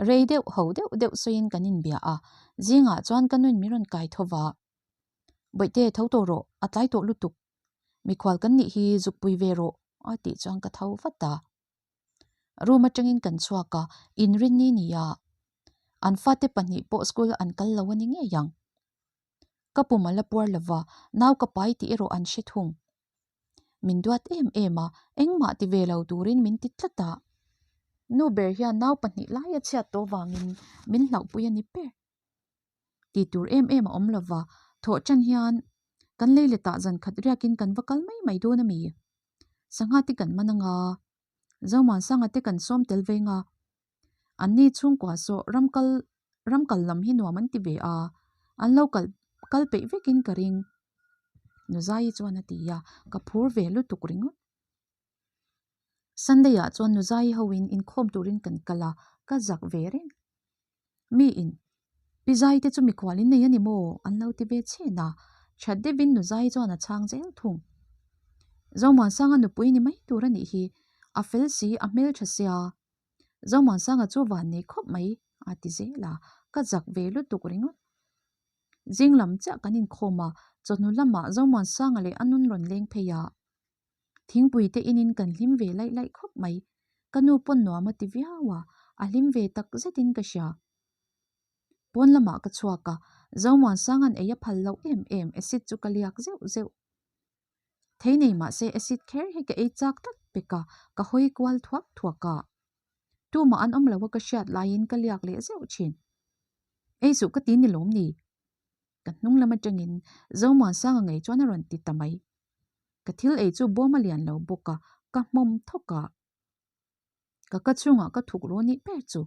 Rei deuh ho deuh deuh sawiin kan inbia a, zingah chuan ka nuin min rawn kai tho va. Bawihte tho tawh rawh, a tlai tawh lutuk. Mikhual kan nih hi zukpui ve rawh a tih chuan ka tho vat a. Room atangin kan chhuak a, inrinni ni a, an fate pahnih pawh school an kal lo a ni ngei ang. Ka pum a la puar lo va, nau ka pai tih erawh an hre thung. Min duat em em a, engmah ti ve lo turin min ti tlat a. Nu ber hian nau pahnih lai a chhiat tawh vangin min hlauhpui a ni ber. Ti tur em em a awm lo va, thawh tan hian kan lei letah zan khat riakin kan va kal mai mai dawn a mi? Sangha te kan man anga, Zomuansanga te kan sawm tel veng a, Anni chhungkua saw ram kal ram kal lam hi nuam an ti ve a, an lo kal kal peih vekin ka ring. Nuzaii chuan a ti a, ka phur ve lutuk ringawt. Sunday ah chuan Nuzaii hoin inkhawm turin kan kal a, ka zak ve reng. Mi in, Pi Zai te chu mikhual in nei a ni maw? an lo ti ve chhen a, that deuhin Nuzaii chuan a chhang zel thung. Zomuansanga nupui ni mai tur a nih hi, a fel si, a hmeltha sia. Zomuansanga chu van nei khawp mai a ti zel a, ka zak ve lutuk ringawt. Zing lam chiah kan inkhawm a, chawhnu lamah Zomuansanga leh a nun rawn leng phei a. Thingpui te inin kan hlim ve laih laih khawp mai. Ka nu pawn nuam a ti viau a, a hlim ve tak zetin ka hria. Pawn lamah ka chhuak a, Zomuansanga'n ei a phal loh em em acid chu ka liak zeuh zeuh. Thei nei mah se acid kher hi ka ei chak tlat pek a, ka hawi kual thuak thuak a. Tumah an awm lo a ka hriat laiin ka liak leh zeuh thin. Ei suh ka ti ni lawm ni? Ka hnung lam atangin Zomuansanga ngei chuan a rawn ti ta mai. Ka thil ei chu bawm a lian lo bawk a, ka hmawm thawk a. Ka ka chhungah ka thuk ru nih ber chu.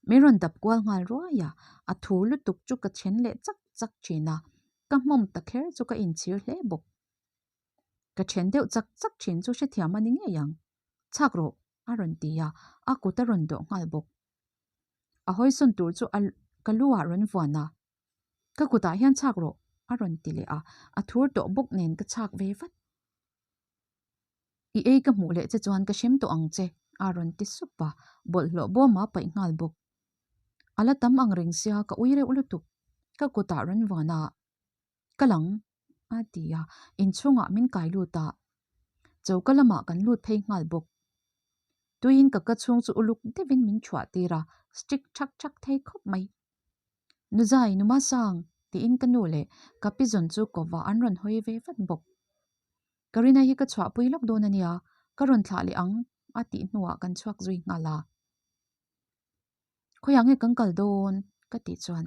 Min rawn dap kual nghal ruai a, a thu lutuk chu ka then leh chak chak thin a, ka hmawm ta kher chu ka inchhir hle bawk. Ka then deuh chak chak thin chu hrethiam a ni ngei ang. Chhak rawh, a rawn ti a, a kut a rawn dawh nghal bawk. A hawisawn tur chu a ka lu ah rawn vuan a, Ka kutah hian chhak rawh, a rawn ti leh a, a thur tawh bawk nen ka chhak ve vat. I ei ka hmuh leh che chuan ka hrem tawh ang che, a rawn ti sup a, bawlhhlawh bawma paih nghal bawk. A la tam ang reng sia ka ui reuh lutuk, ka kutah rawn vuan a, Ka lang, a ti a, inchhungah min kai lut a, choka lamah kan lut phei nghal bawk. Tuiin ka ka chhung chu uluk deuhin min chhuah tir a, stick thak thak thei khawp mai. Nuzai, Numasang, tiin ka nu leh ka pi zawn chu kawvah an rawn hawi ve vat bawk. Karina hi ka chhuahpui lawk dawn a nia, ka rawn thlah leh ang, a tih hnuah kan chhuak zui nghal a. Khawiah nge kan kal dawn? ka tih chuan,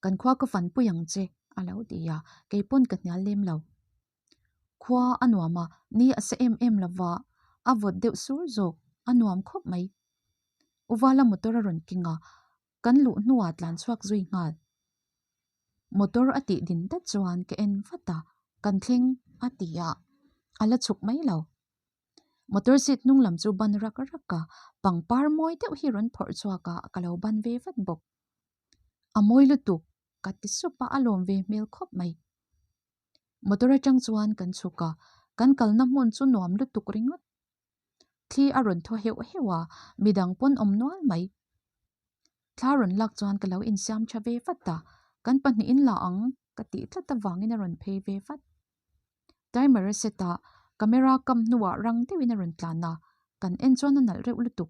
Kan khua ka fanpui ang che, a lo ti a, kei pawn ka hnial lem lo. Khua a nuam a, ni a sa em em lo va, a vawt deuh sur zawk, a nuam khawp mai. Uvala motor a rawn keng a, kan luh hnuah tlan chhuak zui nghal. Motor a tih din dat chuan ka en vat a, kan thleng a ti a, a la chhuk mai lo. Motor seat hnung lam chu ban rak rak a, pangpar mawi deuh hi rawn phawrh chhuak a, ka lo ban ve vat bawk. A mawi lutuk, ka ti sup a, a lawm ve hmel khawp mai. Motor atang chuan kan chhuk a, kan kalna hmun chu nuam lutuk ringawt. Thli a rawn thaw heuh heuh a, midang pawn awm nual mai. Thla rawn lak chuan ka lo insiam tha ve vat a, kan pahnihin la ang ka tih tlat avangin a rawn phei ve vat. Timer a set a, camera kam hnuah rang deuhin a rawn tlan a, kan en chuan a nalh reuh lutuk.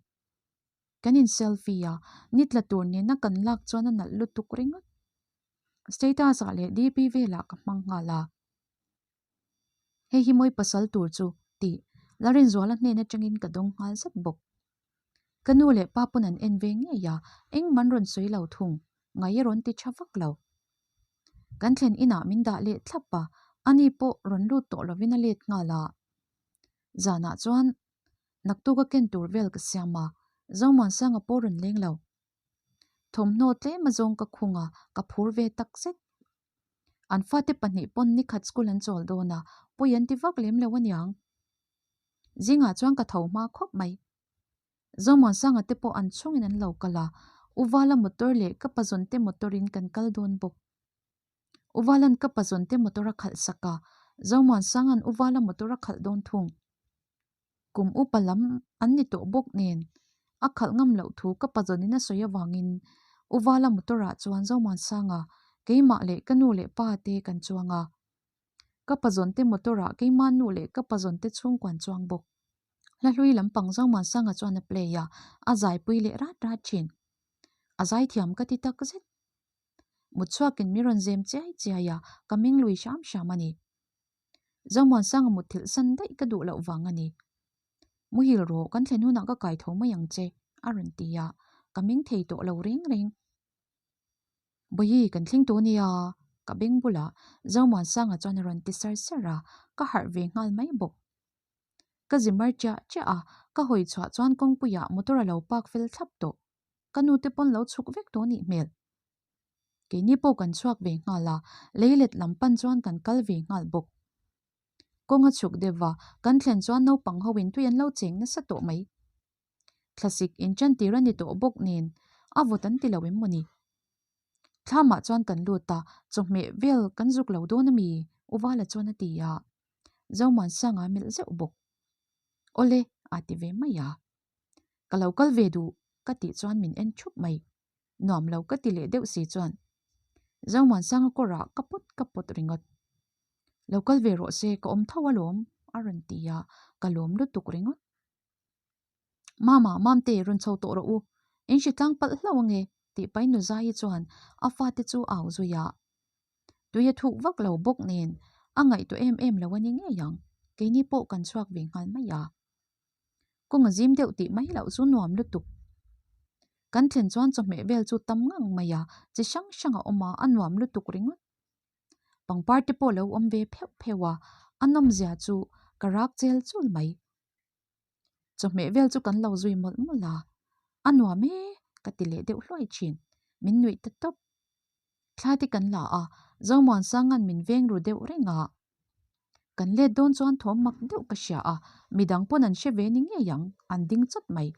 Kan in selfie a, ni tla tur nena kan lak chuan a nalh lutuk ringawt. Status ah leh DP velah ka hmang nghal a. Hei hi mawi pasal tur chu tih Larinzuala hnen atangin ka dawng nghal zat bawk. Ka nu leh pa pawn an en ve ngei a, engman rawn sawi lo thung, ngai a rawn ti tha vak lo. Kan thlen inah min dah leh thlap a, ani pawh rawn lut tawh lovin a let nghal a. Zanah chuan naktuk a ken tur vel ka siam a, Zomuansanga pawh rawn leng lo. Thawmhnaw tlem azawng ka khung a, ka phur ve tak zet. An fate pahnih pawn nikhat school an chawl dawn a, pawi an ti vak lem lo aniang. Zingah chuan ka tho hma khawp mai. Zomuansanga te pawh an chhungin an lo kal a, Uvala motor leh ka pazawnte motor in kan kal dawn bawk. Uvalan ka pazawnte motor a khalh sak a, Zomuansanga'n Uvala motor a khalh dawn thung. Kum upa lam an ni tawh bawk nen a khalh ngam loh thu ka pazawnin a sawi avangin Uvala motor ah chuan Zomuansanga keimah leh ka nu leh pa te kan chuang a. Ka pazawnte motor ah keima nu leh ka pazawnte chhungkuan chuang bawk. Hla hlui lampang Zomuansanga chuan a play a, a zaipui leh rat rat thin. A zaithiam ka ti tak zet. Mutchhuakin mi rawn zem chiai chiai a, ka meng lui hram hram a ni. Zomuansanga mutthilh san daih ka duh loh vang a ni. Muhil rawh, kan thlen hunah ka kai tho mai ang che, a rawn ti a, ka meng thei tawh lo reng reng. Bawihi, kan thleng tawh nia, ka beng bulah Zomuansanga chuan a rawn ti sar sar a, ka harh ve nghal mai bawk. Ka zi mar chiah chiah a, ka hawi chhuah chuan kawngpuiah motor a lo park fel thlap tawh. Ka nute pawn lo chhuk vek tawh nih hmel. Keini pawh kan chhuak ve nghal a, leilet lam pan chuan kan kal ve nghal bawk. Kawng a chhuk deuh va, kan thlen chuan naupang ho in tui an lo cheng nasa tawh mai. Thlasik in ṭan tir a ni tawh bawk nen, a vawt an ti lo em maw ni? Thlamah chuan kan lut a, chawhmeh vel kan zuk lo dawn a mi? Uvala chuan a ti a, Zomuansanga a melh zeuh bawk. Awle, a ti ve mai a. Ka lo kal ve duh, ka tih chuan min en thup mai. Nuam lo ka ti leh deuh si chuan Zomuansanga kawrah ka pawt ka pawt ringawt. Lo kal ve rawh se ka awm tho alawm a rawn ti a, ka lawm lutuk ringawt. Mama, Mamte rawn chho tawh rawh u, in hri tlang palh hlauh ange tih pain nu Zaii chuan a fate chu au zui a. Tui a thuk vak lo bawk nen a ngaihtuah em em lo a ni ngei ang, keini pawh kan chhuak ve nghal mai a. Kawng a zim deuh tih mai loh chu nuam lutuk. Kan thlen chuan chawhmeh vel chu tam ngang mai a, chi hrang hrang a awm a, a nuam lutuk ringawt. Pangpar te pawh lo awm ve pheuh pheuh a, a nawmzia chu ka rak chel chul mai. Chawhmeh vel chu kan lo zui mawlh mawlh a, a nuam e ka ti leh deuh hluai thin, min nuih ta tawp. Thla te kan la a, Zomuansanga'n min veng ru deuh reng a. Kan let dawn chuan thawm mak deuh ka hria a, midang pawn an hre ve ni ngei ang, an ding chawt mai.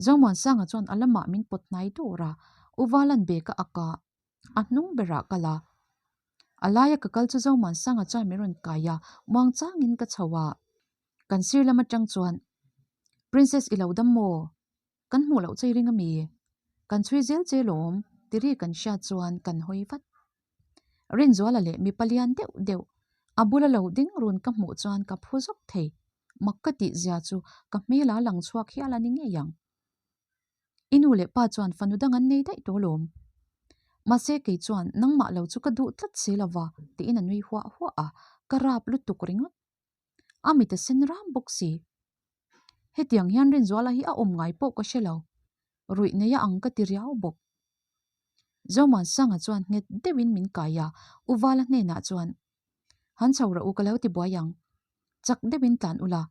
Zomuansanga chuan a lamah min pawt hnai dur a, U Valan bag a ak a, a hnung berah kal a. A laia ka kal chu Zomuansanga chuan min rawn kai a, muang changin ka chho a. Kan sir lam atang chuan, Princess i lo dam maw? Kan hmuh loh chei ring a mi? Kan chhui zel che lawm ti ri kan hriat chuan kan hawi vat. Rinzuala leh mipa lian deuh deuh a bula lo ding run ka hmuh chuan ka phu zawk thei. Mak ka tih zia chu ka hmel a lang chhuak hial a ni ngei ang. I nu leh pa chuan fanu dang an nei daih tawh lawm. Mahse kei chuan nangmah lo chu ka duh tlat si lova tiin a nui huah huah a, ka rap lutuk ringawt. A mit a sen ram bawk si. Hetiang hian Rinzuala hi a awm ngai pawh ka hre lo. Ruih nei a ang ka ti riau bawk. Zomuansanga chuan nghet deuhin min kai a, U Vala hnenah chuan, Han chho rawh u ka lo ti buai ang. Chak deuhin tlan ula.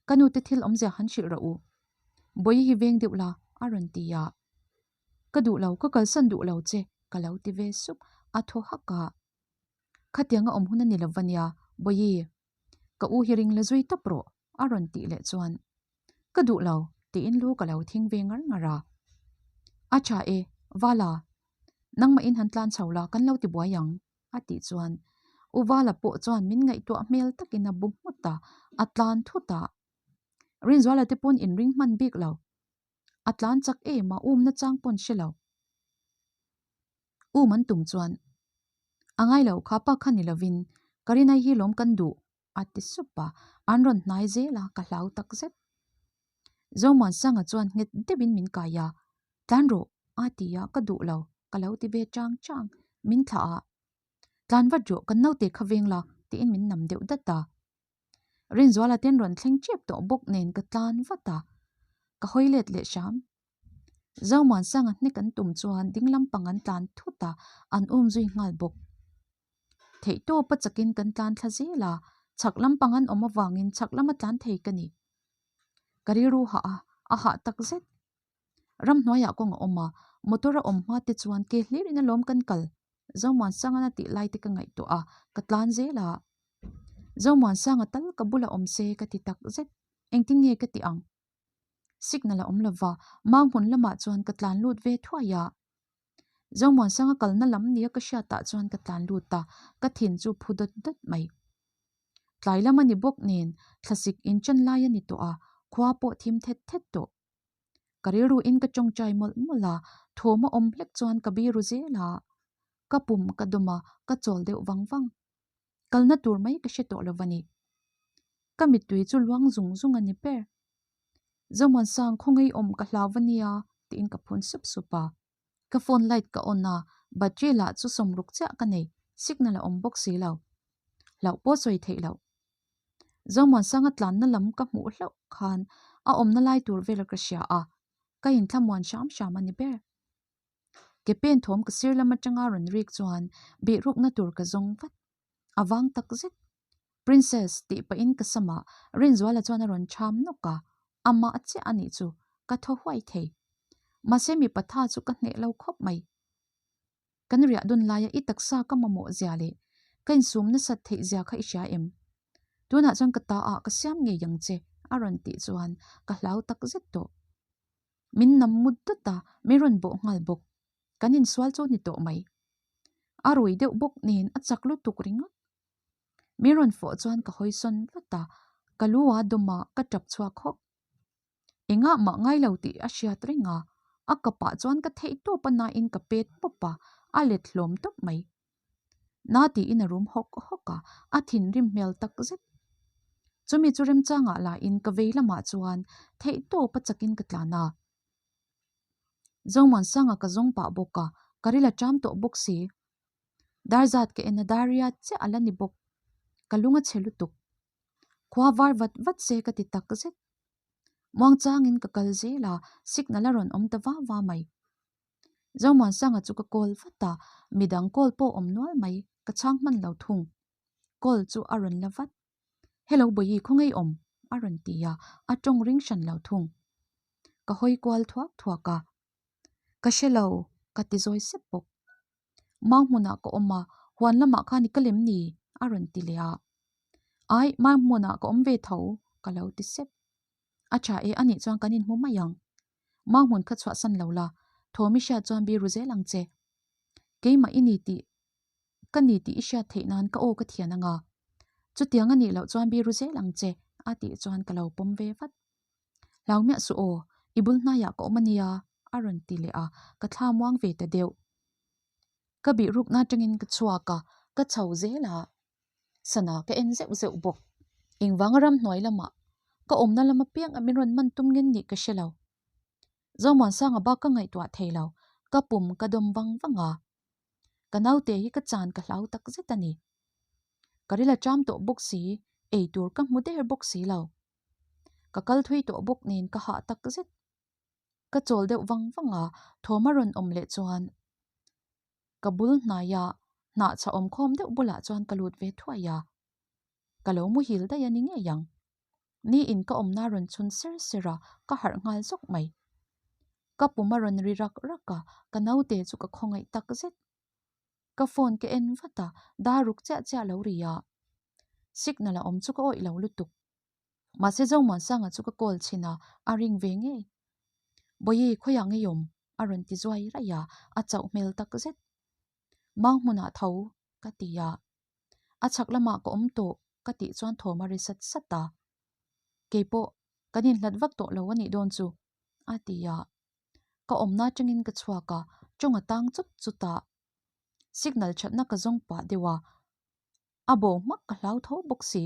Ka nute thil awmzia han hrilh rawh u. Bawihi hi veng deuh la, a rawn ti a. Ka duh lo, ka kalsan duh lo che, ka lo ti ve sup, a thaw hak a. Khatiang a awm hun a ni lo va nia, Bawihi. Ka u hi ring la zui tawp rawh, a rawn tih leh chuan. Ka duh lo, tiin lu ka lo thing ve ngar ngar a. A tha e, Vala. Nangmah in han tlan chho la, kan lo ti buai ang, a tih chuan U Vala pawh chuan min ngaihtuah hmel takin a bu nghut a, a tlan thut a. Rinzuala te pawn inring hman bik lo. A tlan chak em a, umna chang pawn hre lo. Um an tum chuan, A ngai lo, kha pa kha ni lovin Karinai hi lawm kan duh, a ti sup a, an rawn hnai zel a, ka hlau tak zet. Zomuansanga chuan nghet deuhin min kai a, Tlan rawh, a ti a, ka duh lo, ka lo ti ve chang chang, min thlah a. Tlan vat rawh, kan naute kha veng la, tiin min nam deuh dat a. Rinzuala ten rawn thleng tep tawh bawk nen ka tlan vat a, ka hawi let leh hram. Zomuansanga hnek an tum chuan ding lampang an tlan thut a, an um zui nghal bawk. Theihtawpa chakin kan tlan thla zel a, chhak lampang an awm avangin chhak lama tlan thei ka ni. Ka rilru hah a, a hah tak zet. Ramhnuaiah kawng a awm a, motor a awm hma te chuan ke hlirin alawm kan kal. Zomuansangan a tih lai te ka ngaihtuah a, ka tlan zel a. Zomuansanga tal ka bula awm se ka ti tak zet. Engtin nge ka ti ang? Signal a awm lova, mang hmun lamah chuan ka tlan lut ve thuai a. Zomuansanga kalna lam nia ka hriatah chuan ka tlan lut a, ka thin chu phu dawt dawt mai. Tlai lam a ni bawk nen, thlasik inchen lai a ni tawh a, khua pawh thim thet thet tawh. Ka rilruin ka tawngtai mawlh mawlh a, thawm a awm hlek chuan ka biru zel a. Ka pum ka dawm a, ka chawl deuh vang vang. Kalna tur mai ka hre tawh lo va ni. Ka mittui chu luang zung zung a ni ber. Zomuansang khawngaih awm ka hlau va nia tiin ka phun sup sup a. Ka phone light ka on a, battery lah chu sawmruk chiah ka nei, signal a awm bawk si lo. Hlauh pawh sawi theih loh. Zomuansanga tlanna lam ka hmuh hlauh khan a awmna lai tur vel ka hria a, ka inthlamuan hram hram a ni ber. Ke pen thawm ka sir lam atanga rawn rik chuan bihrukna tur ka zawng vat. A vang tak zet. Princess tih pahin ka samah Rinzuala chuan a rawn cham nawk a, amah chiah a nih chu ka thaw huai thei. Mahse mipa tha chu ka hneh lo khawp mai. Kan riah dun laia i taksa ka mamawh zia leh ka insum nasat theih zia kha i hria em? Tunah chuan ka ta ah ka siam ngei ang che a rawn tih chuan ka hlau tak zet tawh. Min nam mut dawt a, min rawn bawh nghal bawk. Kan insual chu ni tawh mai. A rui deuh bawk nen a chak lutuk ringawt. Min rawn fawh chuan ka hawi sawn vat a, ka lu a dawm a, ka tap chhuak hawk. Engah mah ngai lo tih a hriat reng a, a kapah chuan ka theih tawp a nain ka pet pawp a, a let hlawm tawp mai. Na tiin a rum hawk hawk a, a thinrim hmel tak zet. Chumi chu remchangah lahin ka vei lamah chuan theih tawp a chakin ka tlan a. Zomuansanga ka zawng pah bawk a, ka ril a ṭam tawh bawk si. Dar zat ka en a, dar riat chiah a la ni bawk. Ka lung a chhe lutuk. Khua var vat vat se ka ti tak zet. Muangchangin ka kal zel a, signal a rawn awm ta va va mai. Zomuansanga chu ka call vat a, midang call pawh awm nual mai, ka chhang hman lo thung. Call chu a rawn la vat. Hello Bawihi khawngaih awm? a rawn ti a, a tawng ring hran lo thung. Ka hawi kual thuak thuak a, Ka hre lo, ka ti zawi sep bawk. Mau hmunah ka awm a, huan lamah khan i ka lem ni? a rawn ti leh a. Ai, mau hmunah ka awm ve tho, ka lo ti sep. A tha e, anih chuan kan inhmu mai ang. Mau hmun kha chhuahsan lo la, thawm i hriat chuan biru zel ang che. Keimah i ni tih ka ni tih i hriat theih nan ka aw ka thian anga. Chutiang anih loh chuan biru zel ang che, a tih chuan ka lo pawm ve vat. Hlau miah suh aw, i bul hnaiah ka awm ania, a rawn ti leh a, ka thla muang ve ta deuh. Ka bih rukna atangin ka chhuak a, ka chho zel a, sana ka en zeuh zeuh bawk. Engvanga ramhnuai lamah ka awmna lam apiang a min rawn man tum ngen nih ka hre lo. Zomuansanga bak ka ngaihtuah thei lo, ka pum ka dawm vang vang a. Ka naute hi ka chan ka hlau tak zet a ni. Ka ril a ṭam tawh bawk si, ei tur ka hmu der bawk si lo. Ka kal thui tawh bawk nen ka hah tak zet. Ka chawl deuh vang vang a, thawm a rawn awm leh chuan ka bul hnaia hnah chhah awm khawm deuh bulah chuan ka lut ve thuai a. Ka lo muhil daih a ni ngei ang. Ni in ka awmna rawn chhun ser ser a, ka harh nghal zawk mai. Ka pum a rawn ri rak rak a, ka naute chu ka khawngaih tak zet. Ka phone ka en vat a, dar ruk chiah chiah lo ri a. Signal a awm chu ka awih lo lutuk. Mahse Zomuansanga chu ka call chhin a, a ring ve ngei. Bawihi khawiah ngei awm? a rawn ti zuai raih a, a chauh hmel tak zet. Mau hmunah tho ka ti a. A chhak lamah ka awm tawh ka tih chuan thawm a ri sat sat a. Keipawh kan inhlat vak tawh lo a nih dawn chu a ti a. Ka awmna atangin ka chhuak a, tawng a tang chut chut a. Signal thatna ka zawng pah deuh a, a bo hmak ka hlau tho bawk si.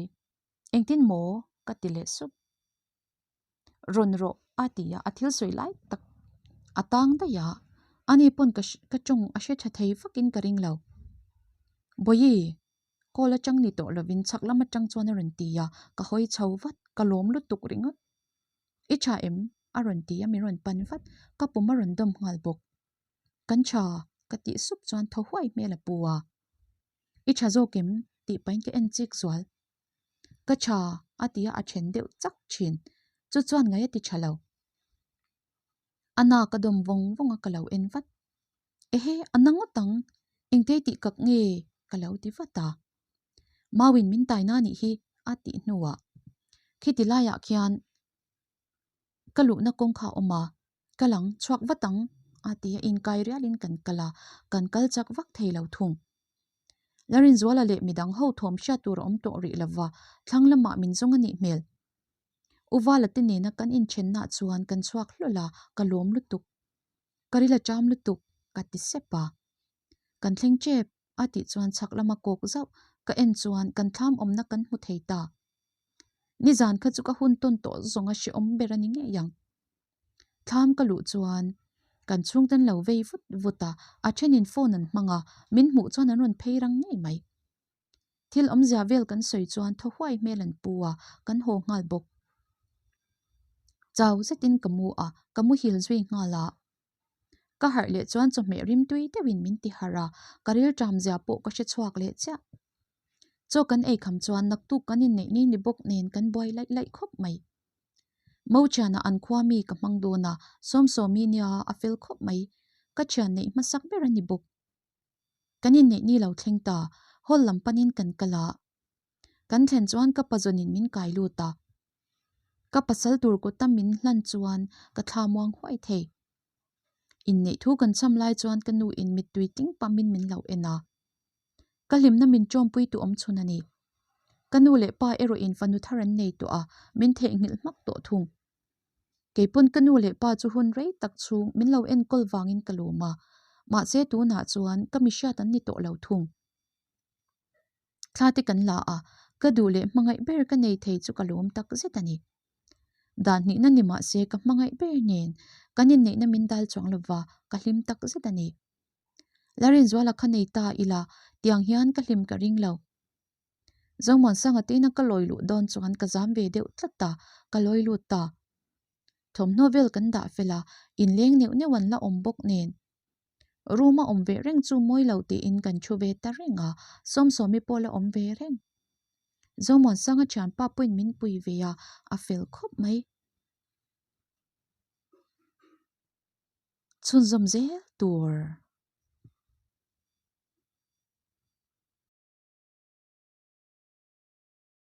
Engtin maw? ka ti leh sup. Rawn rawh a ti a, a thil sawi lai tak a tang daih a, ani pawn ka ka tawng a hre tha thei vakin ka ring lo. Bawihi, call atang ni tawh lovin chhak lam atang chuan a rawn ti a, ka hawi chho vat, ka lawm lutuk ringawt. I tha em? a rawn ti a, min rawn pan vat, ka pum a rawn dawm nghal bawk. Kan tha, ka tih sup chuan thaw huai hmel a pu a. I tha zawk em? tih pahin ka en chik zual. Ka tha a ti a, a then deuh chak thin. Chu chuan ngai a ti tha lo. A na ka dawm vawng vawng a ka lo en vat. Ehe, a na ngawt ang, engtei tih kak nge ka lo ti vat a. Mauin min tai na nih hi a tih hnuah khiti laiah khian Ka luhna kawng kha a awm a, ka lang chhuak vat ang a ti a, inkai rialin kan kal a, kan kal chak vak thei lo thung. Larinzuala leh midang ho thawm hriat tur a awm tawh rih lova, thlang lamah min zawng a nih hmel. U Vala te nena kan inthennaah chuan kan chhuak hlawl a, ka lawm lutuk. Ka ril a ṭam lutuk, ka ti sep a. Kan thleng ṭep a tih chuan chhak lama kawk zauh ka en chuan kan thlam awmna kan hmu thei ta. Nizan kha chu ka hun tawn tawh zawng a hrehawm ber a ni ngei ang. Thlam ka luh chuan kan chhungte an lo vei vut vut a, a thenin phone an hmang a, min hmuh chuan an rawn phei rang ngei mai. Thil awmzia vel kan sawi chuan thaw huai hmel an pu a, kan haw nghal bawk. Chau zetin ka mu a, ka muhil zui nghal a. Ka harh leh chuan chawhmeh rimtui deuhin min ti harh a, ka rilṭam zia pawh ka hre chhuak leh chiah. Chaw kan ei kham chuan naktuk kan inneih ni ni bawk nen kan buai laih laih khawp mai. Mochianah an khua mi ka hmang dawn a, Sawmsawmi nia a fel khawp mai. Ka thian neih hmasak ber a ni bawk. Kan inneih ni lo thleng ta, hall lam panin kan kal a. Kan thlen chuan ka pazawnin min kai lut a. Ka pasal tur kut a min hlan chuan ka thla muang huai thei. Inneih thu kan cham lai chuan ka nu in mittui tling pamin min lo en a. Ka hlimna min ṭawmpui tu awm chhun a ni. Ka nu leh pa erawhin fanu thar an nei tawh a, min theihnghilh hmak tawh thung. Keipawn ka nu leh pa chu hun rei tak chhung min lo enkawl vangin ka lawm a, mahse tunah chuan ka mihriat an ni tawh lo thung. Thla te kan la a, ka duh leh hmangaih ber ka nei thei chu ka lawm tak zet a ni. Dan hnihna ni mahse ka hmangaih ber nen kan inneihna min dal chuang lova ka hlim tak zet a ni. Larinzuala kha nei ta ila tiang hian ka hlim ka ring lo. Zomuansanga teina ka lawi luh dawn chuan ka zam ve deuh tlat a, ka lawi lut ta. Thawmhnaw vel kan dah fel a, inleng neuh neuh an la awm bawk nen. Room a awm ve reng chu mawi lo tiin kan thu ve ta reng a, Sawmsawmi pawh la awm ve reng. Zomuansanga thianpa pawhin min pui ve a, a fel khawp mai. Chhunzawm zel tur.